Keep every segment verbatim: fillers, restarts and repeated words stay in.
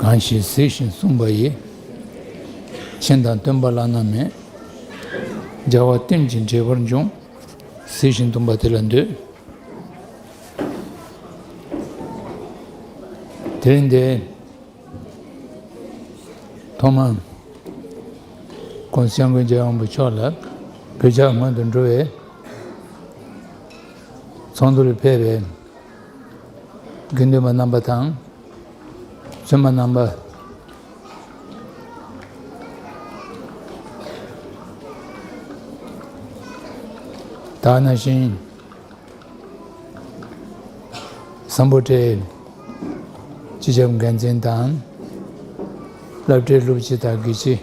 ནང་བཞིན་གཟིགས་ཤིང་གསུངས་པ་ཡིས། མཁྱེན་དང་སྟོན་པ་བླ་ན་མེད། རྒྱལ་བ་བསྟན་ཅིང་འབྲེལ་བར་འབྱུང་། གཟིགས་ཤིང་གདམས་པ་དེ་ལ་འདུད། དེ་རིང་འདིར་ཐོག་མར་༸གོང་ས་༸སྐྱབས་མགོན་རྒྱལ་བའི་དབང་པོ་མཆོག་ལ་གུས་ཕྱག་སྔོན་དུ་འགྲོ་བའི་ཚོགས་འདུ་ལ་ཕེབས་པའི་དགེ་འདུན་པ་རྣམ་པ་དང་། བཙུན་མ་རྣམ་པ། ད་ག་ནང་བཞིན་སམ་བྷོ་ཊའི་སྤྱི་ཁྱབ་འགན་འཛིན་དང་། སློབ་གྲྭའི་སློབ་སྤྱི་དང་དགེ་སྤྱི།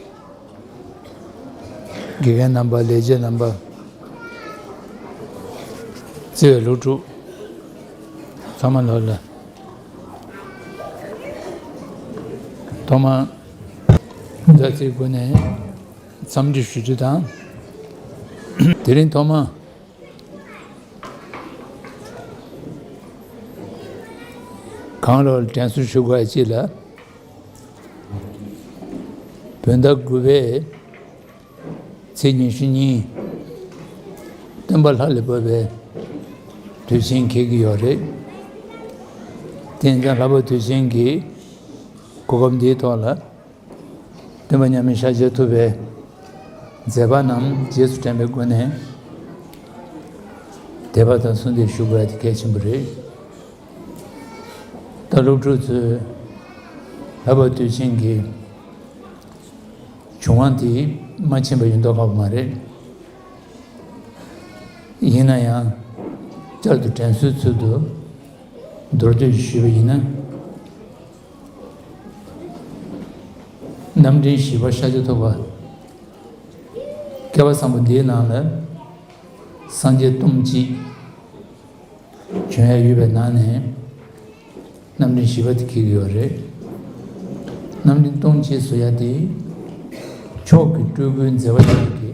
དགེ་རྒན་རྣམ་པ། ལས་བྱེད་རྣམ་པ། བརྩེ་བའི་སློབ་ཕྲུག་ཚང་མ་ལོ་ལ། ཐོག་མར་མཛའ་བརྩེའི་སྒོ་ནས་འཚམས་འདྲི་ཞུ་རྒྱུ་དང་། དེ་རིང་ཐོག་མར་གང་ལོར་དྲན་གསོ་ཞུ་དགོས་ཅིག་ལ། བོད་ཟླ་དགུ་པའི་ཚེས་ཉི་ཤུ་གཉིས། སྟོན་པ་ལྷ་ལས་བབས་པའི་དུས་ཆེན་འཁེལ་གྱི་ཡོད་རེད། དེ་ཡིན་ཙང་ལྷག་པར་དུས་ཆེན་གྱི་གོ་སྐབས་འདིའི་ཐོག་ལ། སྟོན་པ་མཉམ་མེད་ཤཱཀྱ་ཐུབ་པའི་མཛད་པ་རྣམས་རྗེས་སུ་དྲན་པའི་སྒོ་ནས། དད་པ་དང་གསོལ་འདེབས་ཞུ་དགོས་ཡ་དེ་གལ་ཆེན་པོ་རེད། ད་སློབ་ཕྲུག་ཚོས་ལྷག་པར་དུས་ཆེན་གྱི་བྱུང་བ་དེ་མ་མཁྱེན་པ་ཡོད་མདོག་ཁ་པོ་མ་རེད། ཡིན་ན་ཡང་བསྐྱར་དུ་དྲན་གསོའི་ཚུལ་དུ་མདོར་བསྡུས་ཞུས་པ་ཡིན་ན། རྣམ་འདྲེན་བཞི་པ་ཤཱཀྱ་ཐུབ་པ། བསྐལ་པ་བཟང་པོ་འདིའི་ནང་ལ་སངས་རྒྱས་སྟོང་གཅིག་བྱོན་ཡ་ཡོད་པའི་ནང་ནས་རྣམ་འདྲེན་བཞི་པ་དེ་འཁེལ་གྱི་ཡོད་རེད། རྣམ་འདྲེན་སྟོང་གཅིག་ཟེར་ཡ་དེ་མཆོག་གི་སྤྲུལ་སྐུའི་མཛད་པ་ཅན་གྱི།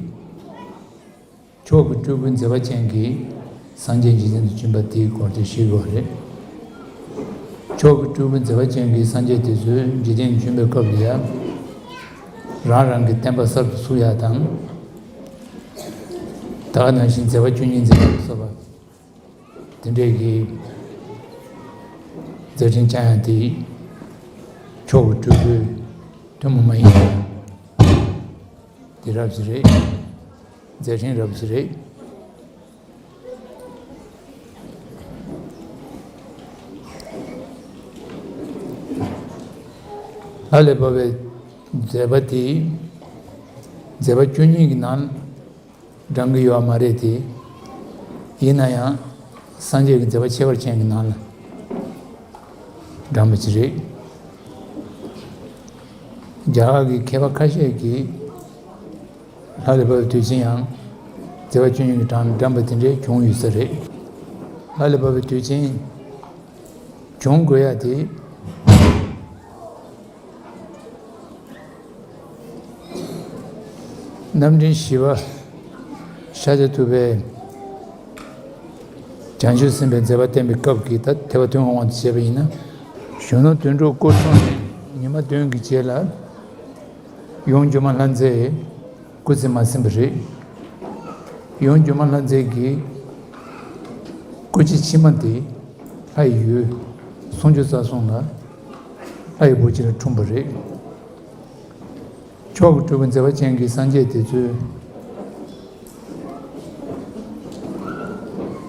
མཆོག་གི་སྤྲུལ་སྐུའི་མཛད་པ་ཅན་གྱི་སངས་རྒྱས་འཇིག་རྟེན་དུ་བྱོན་པ་དེའི་སྐོར་དེ་ཞུ་དགོས་རེད། མཆོག་གི་སྤྲུལ་སྐུའི་མཛད་པ་ཅན་གྱི་སངས་རྒྱས་དེ་ཚོས་འཇིག་རྟེན་དུ་བྱོན་པའི་སྐབས་ལ་ཡང་། རང་རང་གི་བསྟན་པ་གསར་དུ་ཚུགས་ཡ་དང་། ད་ག་ནང་བཞིན་མཛད་པ་བཅུ་གཉིས་མཛད་པ་ལ་སོགས་པ་དེ་འདྲས་ཀྱི་མཛད་འཕྲིན་བསྐྱངས་ཡ་དེ་མཆོག་གི་སྤྲུལ་སྐུའི་ཐུན་མོང་མ་ཡིན་པ་དེ་རབ་ཞིག་རེད། མཛད་འཕྲིན་རབ་ཞིག་རེད། ལྷ་ལས་བབས་པའི་མཛད་པ་དེ་མཛད་པ་བཅུ་གཉིས་ཀྱི་ནང་བགྲང་གི་ཡོད་པ་མ་རེད་དེ། ཡིན་ན་ཡང་སངས་རྒྱས་ཀྱི་མཛད་པ་ཁྱད་པར་ཅན་གྱི་ནང་ལ་བགྲངས་པ་ཅིག་རེད། རྒྱ་གར་གྱི་མཁས་པ་ཁ་ཤས་ཀྱིས་ལྷ་ལས་བབས་པའི་དུས་ཆེན་ཡང་མཛད་པ་བཅུ་གཉིས་ཀྱི་གྲངས་ལ་བགྲངས་པ་དེ་འདྲའི་བྱུང་ཡོད་ས་རེད། ལྷ་ལས་བབས་པའི་དུས་ཆེན་བྱུང་དགོས་ཡ་དེ། རྣམ་འདྲེན་བཞི་པ་ཤཱཀྱ་ཐུབ་པས་བྱང་ཆུབ་སེམས་དཔའི་མཛད་པ་བསྟན་པའི་སྐབས་ཀྱི་ད་ཐེག་པ་ཐུན་མོང་དབང་དུ་བྱས་པ་ཡིན་ན། གཞོན་ནུ་དོན་གྲུབ་སྐུ་འཁྲུངས་ནས་ཉི་མ་བདུན་གྱི་རྗེས་ལ་ཡུམ་སྒྱུ་མ་ལྷ་མཛེས་སྐུ་ཚེ་མ་ཟིན་པ་རེད། ཡུམ་སྒྱུ་མ་ལྷ་མཛེས་ཀྱི་སྐུ་ཚེ་ཕྱི་མ་དེ་ལྷ་ཡི་ཡུལ་སུམ་ཅུ་རྩ་གསུམ་ལ་ལྷ་ཡི་བུ་ཅིག་ལ་འཁྲུངས་པ་རེད། མཆོག་གི་སྤྲུལ་པའི་མཛད་པ་ཅན་གྱི་སངས་རྒྱས་དེ་ཚོས་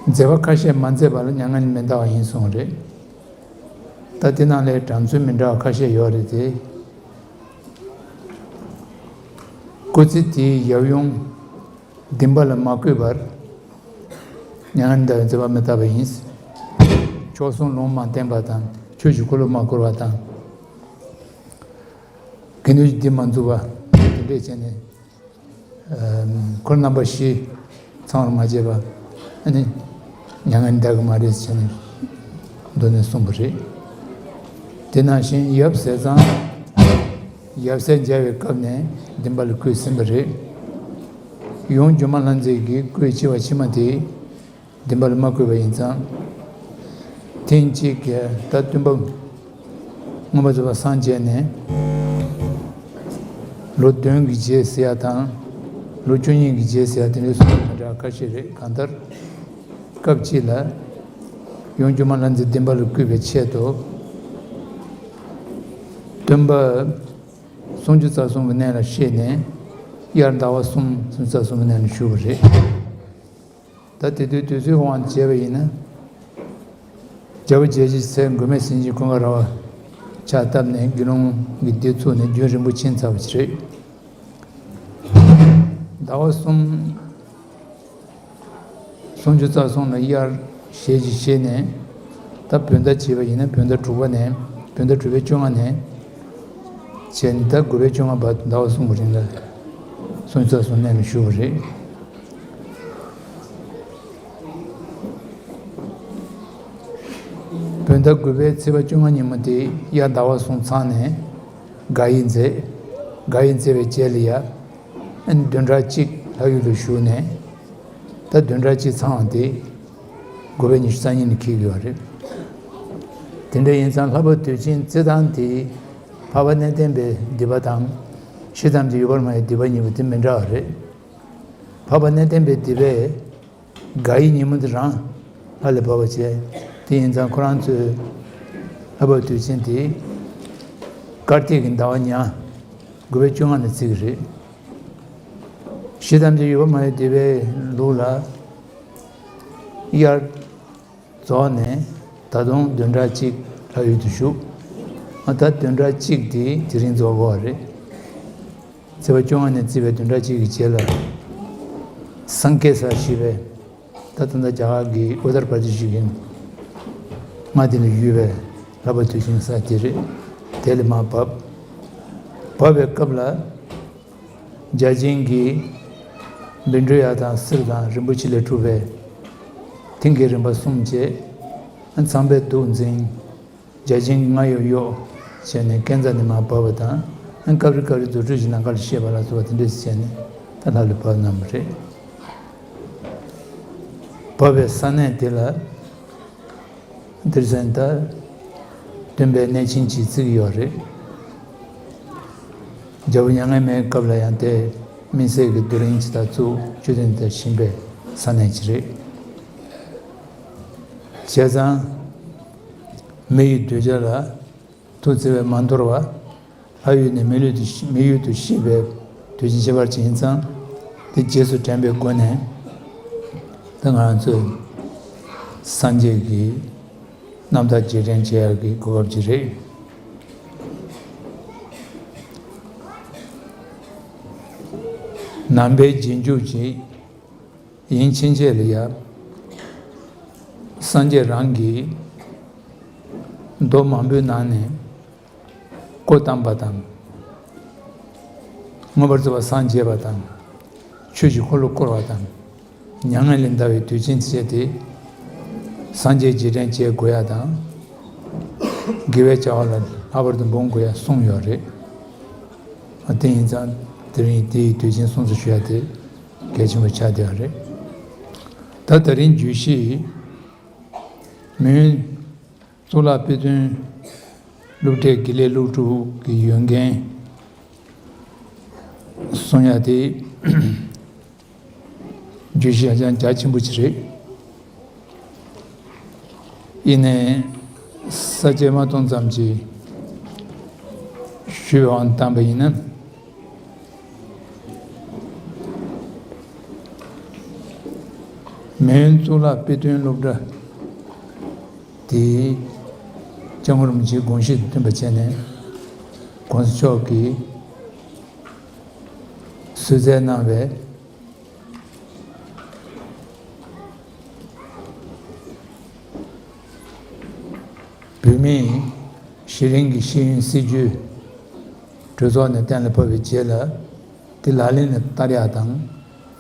མཛད་པ་ཁ་ཤས་མ་མཛད་པ་ལ་མྱ་ངན་མི་འདའ་བ་ཡིན་གསུངས་རེད། ད་དེ་ནང་ལས་གྲངས་ཚོད་མི་འདྲ་བ་ཁ་ཤས་ཡོད་རེད་དེ། སྐུ་ཚེ་དེའི་ཡབ་ཡུམ་བདེན་པ་ལ་མ་བཀོད་པར་མྱ་ངན་འདའ་བའི་མཛད་པ་མི་བསྟན་པ་ཡིན། མཆོག་གསུམ་ལུང་མ་བསྟན་པ་དང་ཆོས་ཀྱི་འཁོར་ལོ་མ་བསྐོར་བ་དང་། དགེ་འདུན་གྱི་སྡེ་མ་འཛུགས་པ་དེ་འདྲས་བྱས་ནས། ཨམ། འཁོར་རྣམ་པ་བཞི་ཚང་བར་མ་བྱས་པ། ཨ་ནི་མྱ་ངན་འདའ་གི་མ་རེད་ཟེར་ནས་མདོ་ནས་གསུངས་པ་རེད། དེ་ནང་བཞིན་ཡབ་ཟས་གཙང་ཡབ་སྲས་མཇལ་བའི་སྐབས་ནས་བདེན་པ་ལ་བཀོད་ཟིན་པ་རེད། ཡུམ་སྒྱུ་མ་ལྷ་མཛེས་ཀྱི་སྐུའི་སྐྱེ་བ་ཕྱི་མ་དེ་བདེན་པ་ལ་མ་བཀོད་པ་ཡིན་ཙང་། ཐེངས་གཅིག་གི་ད་སྟོན་པ་ མངོན་པར་རྫོགས་པར་སངས་རྒྱས་ནས་ལོ་བདུན་གྱི་རྗེས་ཟེར་ཡ་དང་། ལོ་བཅུ་གཉིས་ཀྱི་རྗེས་ཟེར་ཡ་དེ་འདྲའི་གསུང་མི་འདྲ་ཁ་ཤས་རེད། གང་ལྟར་སྐབས་གཅིག་ལ་ཡུམ་སྒྱུ་མ་ལྷ་མཛེས་བདེན་པ་ལ་བསྐུལ་བའི་ཆེད་དུ། སྟོན་པ་སུམ་ཅུ་རྩ་གསུམ་གྱི་གནས་ལ་གཤེགས་ནས་དབྱར་ཟླ་བ་གསུམ། སུམ་ཅུ་རྩ་གསུམ་གྱི་གནས་ལ་བཞུགས་པ་རེད། ད་དེ་དུས་དུས་ཚོད་དབང་དུ་བྱས་པ་ཡིན་ན། རྒྱལ་བ་རྒྱལ་བྱེད་ཚལ་མགོན་མེད་ཟས་སྦྱིན་ཀུན་དགའ་ར་བ་ཕྱག་བཏབ་ནས་དགེ་སློང་གི་སྡེ་བཙུགས་ནས་རྒྱུན་རིང་པོ་ཕྱིན་ཚར་བ་ཞིག་རེད། ཟླ་བ་གསུམ། སུམ་ཅུ་རྩ་གསུམ་ལ་དབྱར་ཞལ་གྱིས་བཞེས་ནས། ད་བོད་ཟླ་བྱས་པ་ཡིན་ན་བོད་ཟླ་དྲུག་པ་ནས། བོད་ཟླ་དྲུག་པའི་བཅོ་ལྔ་ནས་བྱས་ནས་ད་དགུ་པའི་བཅོ་ལྔ་བར་དུ་ཟླ་བ་གསུམ་གྱི་རིང་ལ་སུམ་ཅུ་རྩ་གསུམ་གནས་ལ་བཞུགས་པ་རེད། བོད་ཟླ་དགུ་པའི་ཚེས་པ་བཅོ་ལྔ་ཉིན་མོ་དེ་དབྱར་ཟླ་བ་གསུམ་ཚང་ནས་དགག་དབྱེ་མཛད། དགག་དབྱེ་མཛད་པའི་རྗེས་ལ་ཡ། ཨ་ནི་བདུན་ཕྲག་གཅིག་ལྷ་ཡུལ་དུ་བཞུགས་ནས། ད་བདུན་ཕྲག་གཅིག་ཚང་བ་དེ་དགུ་པའི་ཉི་ཤུ་རྩ་གཉིས་ནས་འཁེལ་གྱི་ཡོད་རེད། དེ་འདྲ་ཡིན་ཙང་ལྷག་པར་དུས་ཆེན་བརྩི་སྟངས་དེ་འཕགས་པ་གནས་བརྟན་པའི་སྡིག་པ་དང་། ཤི་ཙམ་གྱི་ཡུལ་པར་མ་ཡིན་སྡིག་པ་གཉིས་པོ་དེ་མི་འདྲ་བ་རེད། འཕགས་པ་གནས་བརྟན་པའི་སྡིག་པས་དགག་དབྱེ་ཉིན་མོ་དེ་རང་ལྷ་ལས་བབས་པ་བྱས། དེ་ཡིན་ཙང་ཁོ་རང་ཚོས་ལྷག་པར་དུས་ཆེན་དེ་ཀར་ཏིག་གི་ཟླ་བ་ཉ་དགུ་པའི་བཅོ་ལྔ་ནས་བརྩི་གི་རེད། ཤི་ཙམ་གྱི་ཡུལ་པར་མ་ཡིན་སྡིག་པའི་ལུགས་ལ་དབྱར་རྫོགས་ནས་ད་དུང་བདུན་ཕྲག་གཅིག་ལྷ་ཡུལ་དུ་བཞུགས། ཨ་ད་བདུན་ཕྲག་གཅིག་དེ་དེ་རིང་རྫོགས་དགོས་པ་རེད། ཚེས་པ་བཅོ་ལྔ་ནས་བརྩིས་པའི་བདུན་ཕྲག་གཅིག་གི་རྗེས་ལ་སཾ་ཀེ་ས་ཞེས་པའི། ད་ད་ལྟ་རྒྱ་གར་གྱི་ཨུ་ཏར་པར་དེ་ཤི་གི་མངའ་སྡེ་ལ་ཡོད་པའི་ལྷག་པར་དུས་ཆེན་ས་དེ་རེད། དེ་ལ་མར་བབས། བབས་པའི་སྐབས་ལ་བརྒྱ་བྱིན་གྱིས་བཻ་ཌཱུརྱ་དང་གསེར་དང་རིན་པོ་ཆེ་ལས་གྲུབ་པའི་མཐིང་གི་རིམ་པ་གསུམ་བཅས། ཚངས་པས་གདུགས་འཛིན། བརྒྱ་བྱིན་གྱིས་རྔ་ཡབ་གཡོགས་བྱས་ནས་བཀས་འཛིན་ནས་མར་བབས་པ་དང་། སྐབས་རེ་སྐབས་རེ་རྫུ་འཕྲུལ་གྱི་ནམ་མཁའ་ལ་གཤེགས་པ་ལ་སོགས་པ་དེ་འདྲ་བྱས་ནས་ད་ལྷ་ལ་བབས་གནང་བ་རེད། བབས་པའི་ས་གནས་དེ་ལ་དེར་ཟན་ལྟར་སྟོན་པའི་གནས་ཆེན་ཅེས་བརྩི་གི་ཡོད་རེད། རྒྱལ་པོ་མྱ་ངན་མེད་སྐབས་ལ་ཡང་དེ་སྨིན་བསྲེག་གི་རྡོ་རིང་ཅིག་དང་བཙུགས། བཅུད་དོན་དེར་ཕྱིན་པའི་ས་གནས་ཅིག་རེད། བྱས་ཙང་མི་ཡི་གདུལ་བྱ་ལ་ཐུགས་བརྩེ་བས་མ་འདོར་བར། ལྷ་ཡུལ་ནས་མི་ལུས་དུ་མི་ཡུལ་དུ་གཤེགས་པའི་དུས་ཆེན་ཁྱད་པར་ཅན་ཡིན་ཙང་། དེ་རྗེས་སུ་དྲན་པའི་སྒོ་ནས་ད་ང་རང་ཚོས་སངས་རྒྱས་ཀྱི་རྣམ་ཐར་རྗེས་དྲན་བྱེད་ཡག་གི་གོ་སྐབས་ཅིག་རེད། ནང་པའི་རྗེས་འཇུག་ཅིག་ཡིན་ཕྱིན་ཆད་ལ་ཡང་། སངས་རྒྱས་རང་གིས་མདོ་མང་པོའི་ནང་ནས་འཁོར་བསྡམས་པ་དང་། མངོན་པར་རྫོགས་པར་སངས་རྒྱས་པ་དང་། ཆོས་ཀྱི་འཁོར་ལོ་བསྐོར་བ་དང་། མྱ་ངན་ལས་འདའ་བའི་དུས་ཆེན་བྱས་ཏེ། སངས་རྒྱས་རྗེས་དྲན་བྱེད་དགོས་ཡ་དང་། དགེ་བའི་བྱ་བ་ལ་ལྷག་པར་དུ་འབུངས་དགོས་ཡ་གསུངས་ཡོད་རེད། དེ་ཡིན་ཙང་དེ་རིང་དེའི་དུས་ཆེན་སྲུང་བརྩི་ཞུ་ཡ་དེ་གལ་ཆེན་པོ་ཆགས་བསྡད་ཡོད་རེད། ད་དེ་རིང་བརྗོད་གཞི་མི་དབོན་གཙུག་ལག་དཔེ་སྟོན་སློབ་གྲྭའི་དགེ་ལས་སློབ་ཕྲུག་གི་ཡོན་ཏན་གསུང་ཡ་དེ། བརྗོད་གཞི་ཧ་ཅང་རྒྱ་ཆེན་པོ་ཅིག་རེད། ཡིན་ནའི་ས་བཅད་མ་སྟོང་ཙམ་ཅིག་ཞུས་པའི་དབང་དུ་བཏང་པ་ཡིན་ན། མི་དབོན་གཙུག་ལག་དཔེ་སྟོན་སློབ་གྲྭ་དེ་སྐྱབས་མགོན་རིན་པོ་ཆེའི་དགོངས་གཞི་དང་མཐུན་པ་བྱས་ནས་༸གོང་ས་མཆོག་གིས་གསོལ་སྩལ་གནང་བའི་བོད་མིའི་གཞི་རིམ་གྱི་ཤེས་ཡོན་སྲིད་བྱུས་གྲོས་ཚོགས་ནས་གཏན་ལ་ཕབ་པའི་རྗེས་ལ། དེ་ལག་ལེན་ལ་བསྟར་ཡག་དང་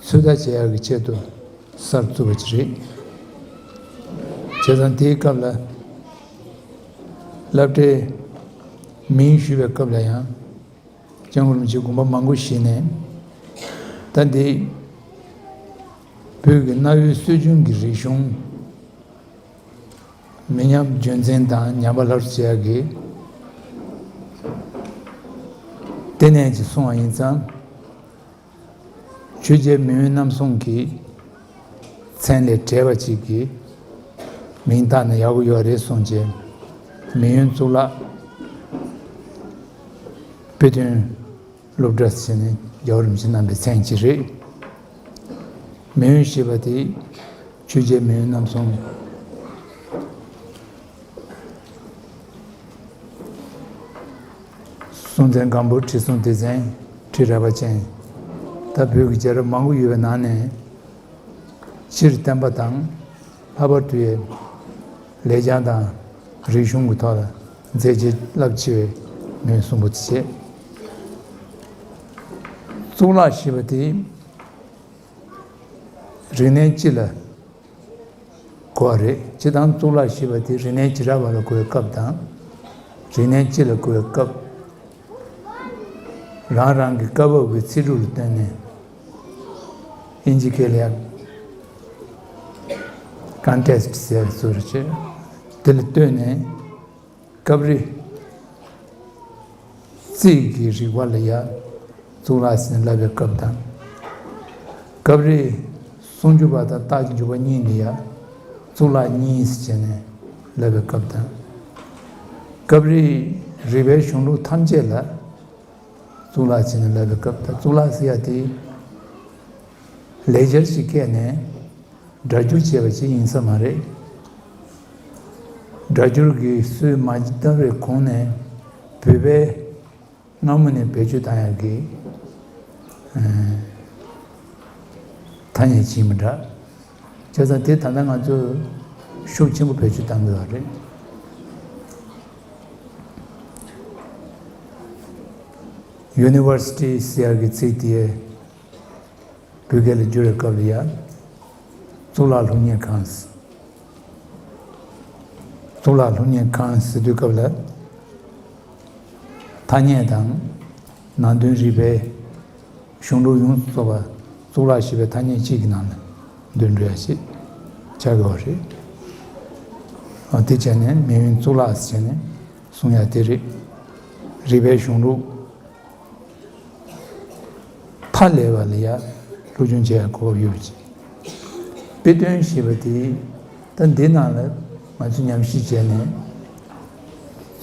ཚོད་ལྟ་བྱེད་ཡག་གི་ཆེད་དུ་གསར་བཙུགས་པ་ཅིག་རེད། བྱས་ཙང་དེའི་སྐབས་ལ་སློབ་གྲྭའི་མིང་ཞུས་པའི་སྐབས་ལ་ཡང་། སྐྱབས་མགོན་རིན་པོ་ཆེས་དགོངས་པ་མང་པོ་བཞེས་ནས། ད་འདི་བོད་ཀྱི་གནའ་བོའི་སྲོལ་རྒྱུན་གྱི་རིག་གཞུང་མི་ཉམས་རྒྱུན་འཛིན་དང་ཉམས་པ་སླར་གསོ་བྱེད་ཡག་གི་ དེ་ནས་ཅིག་གསུང་བ་ཡིན་ཙང་། ཆོས་རྒྱལ་མེས་དབོན་རྣམ་གསུམ་གྱི་མཚན་ལས་བྲལ་བ་ཅིག་གི་མིང་བཏགས་ན་ཡག་པོ་ཡོད་རེད་གསུངས་རྗེས། མེས་དབོན་གཙུག་ལག་དཔེ་སྟོན་སློབ་གྲྭ་ཟེར་ནས་རྒྱལ་བ་རིན་པོ་ཆེ་གནང་བའི་མཚན་ཅིག་རེད། མེས་དབོན་ཞེས་པ་དེ་ཆོས་རྒྱལ་མེས་དབོན་རྣམ་གསུམ། སྲོང་བཙན་སྒམ་པོ། ཁྲི་སྲོང་ལྡེ་བཙན། ཁྲི་རལ་པ་ཅན། ད་བོད་ཀྱི་རྒྱལ་རབས་མང་པོ་ཡོད་པའི་ནང་ནས། སྤྱིར་བསྟན་པ་དང་། ལྷག་པར་དུ་ཡང་ལེགས་བྱང་དང་རིག་གཞུང་གི་ཐོག་ལ་མཛད་རྗེས་རླབས་ཆེ་བའི་མི་གསུམ་པོ་དེ་བྱས། གཙུག་ལག་ཞེས་པ་དེ་རིག་གནས་སྤྱི་ལ་གོ་བ་རེད། སྤྱིར་བཏང་གཙུག་ལག་ཞེས་པ་དེ་རིག་གནས་བྱེ་བྲག་པ་ལ་གོ་བའི་སྐབས་དང་། རིག་གནས་སྤྱི་ལ་གོ་བའི་སྐབས། རང་རང་གི་སྐབས་བབ་ཀྱི་ཚིག་གྲོགས་ལ་བརྟེན་ནས། ཨིན་ཇི་སྐད་ལ་ཡང་ཀོན་ཊེག་སི་ཊི་ཟེར་བའི་བཟོ་འདྲ་བྱས། དེ་ལ་ལྟོས་ནས། སྐབས་རེ་རྩིས་ཀྱི་རིག་པ་ལ་ཡ་གཙུག་ལག་ཟེར་ནས་ལབ་པའི་སྐབས་དང་། སྐབས་རེ་སྲུང་སྐྱོབ་པ་དང་རྟགས་ཀྱི་འཇུག་པ་གཉིས་ལ་ཡ་གཙུག་ལག་གཉིས་ཟེར་ནས་ལབ་པའི་སྐབས་དང་། སྐབས་རེ་རིག་པའི་གཞུང་ལུགས་ཐམས་ཅད་ལ་གཙུག་ལག་ཟེར་ནས་ལབ་པའི་སྐབས་དང་། གཙུག་ལག་ཟེར་ཡ་དེ་ལེགས་སྦྱར་གྱི་སྐད་ནས་སྒྲ་སྒྱུར་བྱས་པ་ཅིག་ཡིན་ས་མ་རེད། སྒྲ་སྒྱུར་གྱི་སྲོལ་མ་དར་བའི་གོང་ནས་བོད་པས་སྔ་མོ་ནས་བེད་སྤྱོད་བཏང་ཡག་གི་ཨ་ཐ་སྙད་ཅིག་མི་འདྲ། བྱས་ཙང་དེ་ད་ལྟ་ང་ཚོས་ཤུགས་ཆེན་པོ་བེད་སྤྱོད་བཏང་དགོས་པ་རེད། ཡུ་ནི་ཝར་སི་ཊི་ཟེར་ཡག་གི་ཚིག་དེ་བོད་སྐད་ལ་བསྒྱུར་བའི་སྐབས་ལ་ཡ། གཙུག་ལག་སློབ་གཉེར་ཁང་། གཙུག་ལག་སློབ་གཉེར་ཁང་ཟེར་དུས་སྐབས་ལ། ཐ་སྙད་དང་ནང་དོན་རིག་པའི་གཞུང་ལུགས་ཡོངས་སུ་རྫོགས་པ་གཙུག་ལག་ཞེས་པའི་ཐ་སྙད་གཅིག་གི་ནང་ལ་འདུས་འགྲོ་ཡ་ཞིག་ཆགས་ཀྱི་ཡོད་རེད། ཨ་དེ་བྱས་ནས་མེས་དབོན་གཙུག་ལག་ཟེར་ནས་གསུང་ཡ་དེ་རེད། རིག་པའི་གཞུང་ལུགས། མཐའ་ཀླས་པ་ལ་ཡ་སློབ་སྦྱོང་བྱེད་ཡ་གོ་སྐབས་ཡོད་པ་ཅིག་དཔེ་སྟོན་ཞེས་པ་དེ་ད་འདི་ནང་ལ་ང་ཚོས་ཉམས་ཞིབ་བྱས་ནས།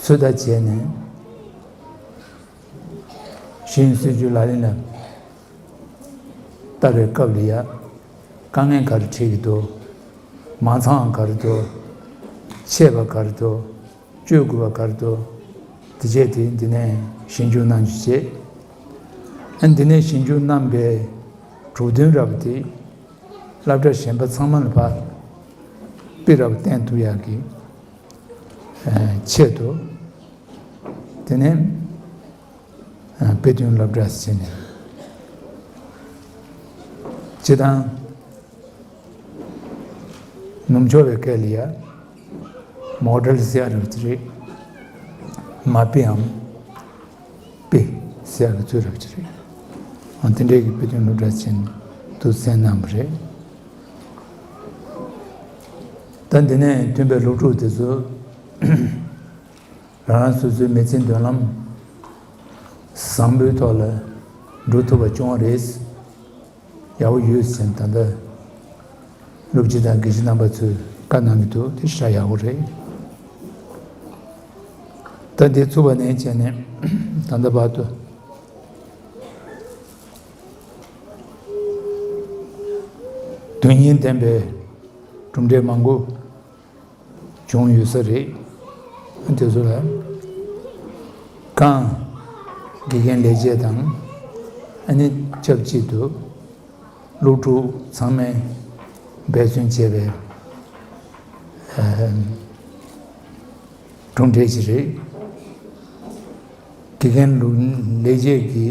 ཚོད་ལྟ་བྱས་ནས། ཤེས་ཡོན་སྲིད་བྱུས་ལག་ལེན་ལ་བསྟར་བའི་སྐབས་ལ་ཡ། དཀའ་ངལ་ག་རེ་འཕྲད་ཀྱི་འདུག་མ་ཚང་བ་ག་རེ་འདུག་ཆད་པ་ག་རེ་འདུག་གཅོད་དགོས་པ་ག་རེ་འདུག་དེ་བྱས་ཏེ་འདི་ནས་ཞིབ་འཇུག་གནང་རྒྱུ་བྱས། ཨ་འདི་ནས་ཞིབ་འཇུག་གནང་པའི་གྲུབ་དོན་རབ་དེ་སློབ་གྲྭ་གཞན་པ་ཚང་མ་ལ་ཕར་དཔེ་རབ་བསྟན་ཐུབ་ཡག་གི་ཨ་ཆེད་དུ། དེ་ནས་ཨ་དཔེ་སྟོན་སློབ་གྲྭ་ཟེར་ནས། སྤྱིར་བཏང་ནུབ་ཕྱོགས་པའི་སྐད་ལ་ཡ་མོ་ཌེལ་ཟེར་ཡ་རབ་ཅིག་རེད། མ་དཔེའམ་དཔེ་ཟེར་ཡ་གི་ཚུལ་རབ་ཅིག་རེད། ཨ་དེ་འདྲའི་གི་དཔེ་སྟོན་སློབ་གྲྭ་ཟེར་ནས་དུ་མཚན་གནང་བ་རེད། ད་འདི་ནས་ཐོན་པའི་སློབ་ཕྲུག་དེ་ཚོ་རང་རང་སོ་སོའི་མི་ཚེའི་མདུན་ལམ་བཟང་པོའི་ཐོག་ལ་འགྲོ་ཐུབ་པ་བྱུང་བ་རེད། ཡག་པོ་ཡོད་ཟེར་ནས་ད་ལྟ་སློབ་སྤྱི་དང་དགེ་བཤེས་རྣམ་པ་ཚོས་བཀའ་གནང་གི་འདུག་དེ་ཞེ་དྲག་ཡག་པོ་རེད། ད་འདི་ཚུགས་པ་ནས་བྱས་ནས་ད་ལྟ་བར་དུ་དོན་སྙིང་ལྡན་པའི་གྲུབ་འབྲས་མང་པོ་བྱུང་ཡོད་ས་རེད། དེ་ཚོ་ལ་གང་དགེ་རྒན་ལས་བྱེད་དང་ཨ་ནི་ཆབས་ཅིག་ཏུ་སློབ་ཕྲུག་ཚང་མས་འབད་བརྩོན་བྱས་པའི་ཨ་གྲུབ་འབྲས་ཤིག་རེད། དགེ་རྒན་ལུགས་ལས་བྱེད་ཀྱི་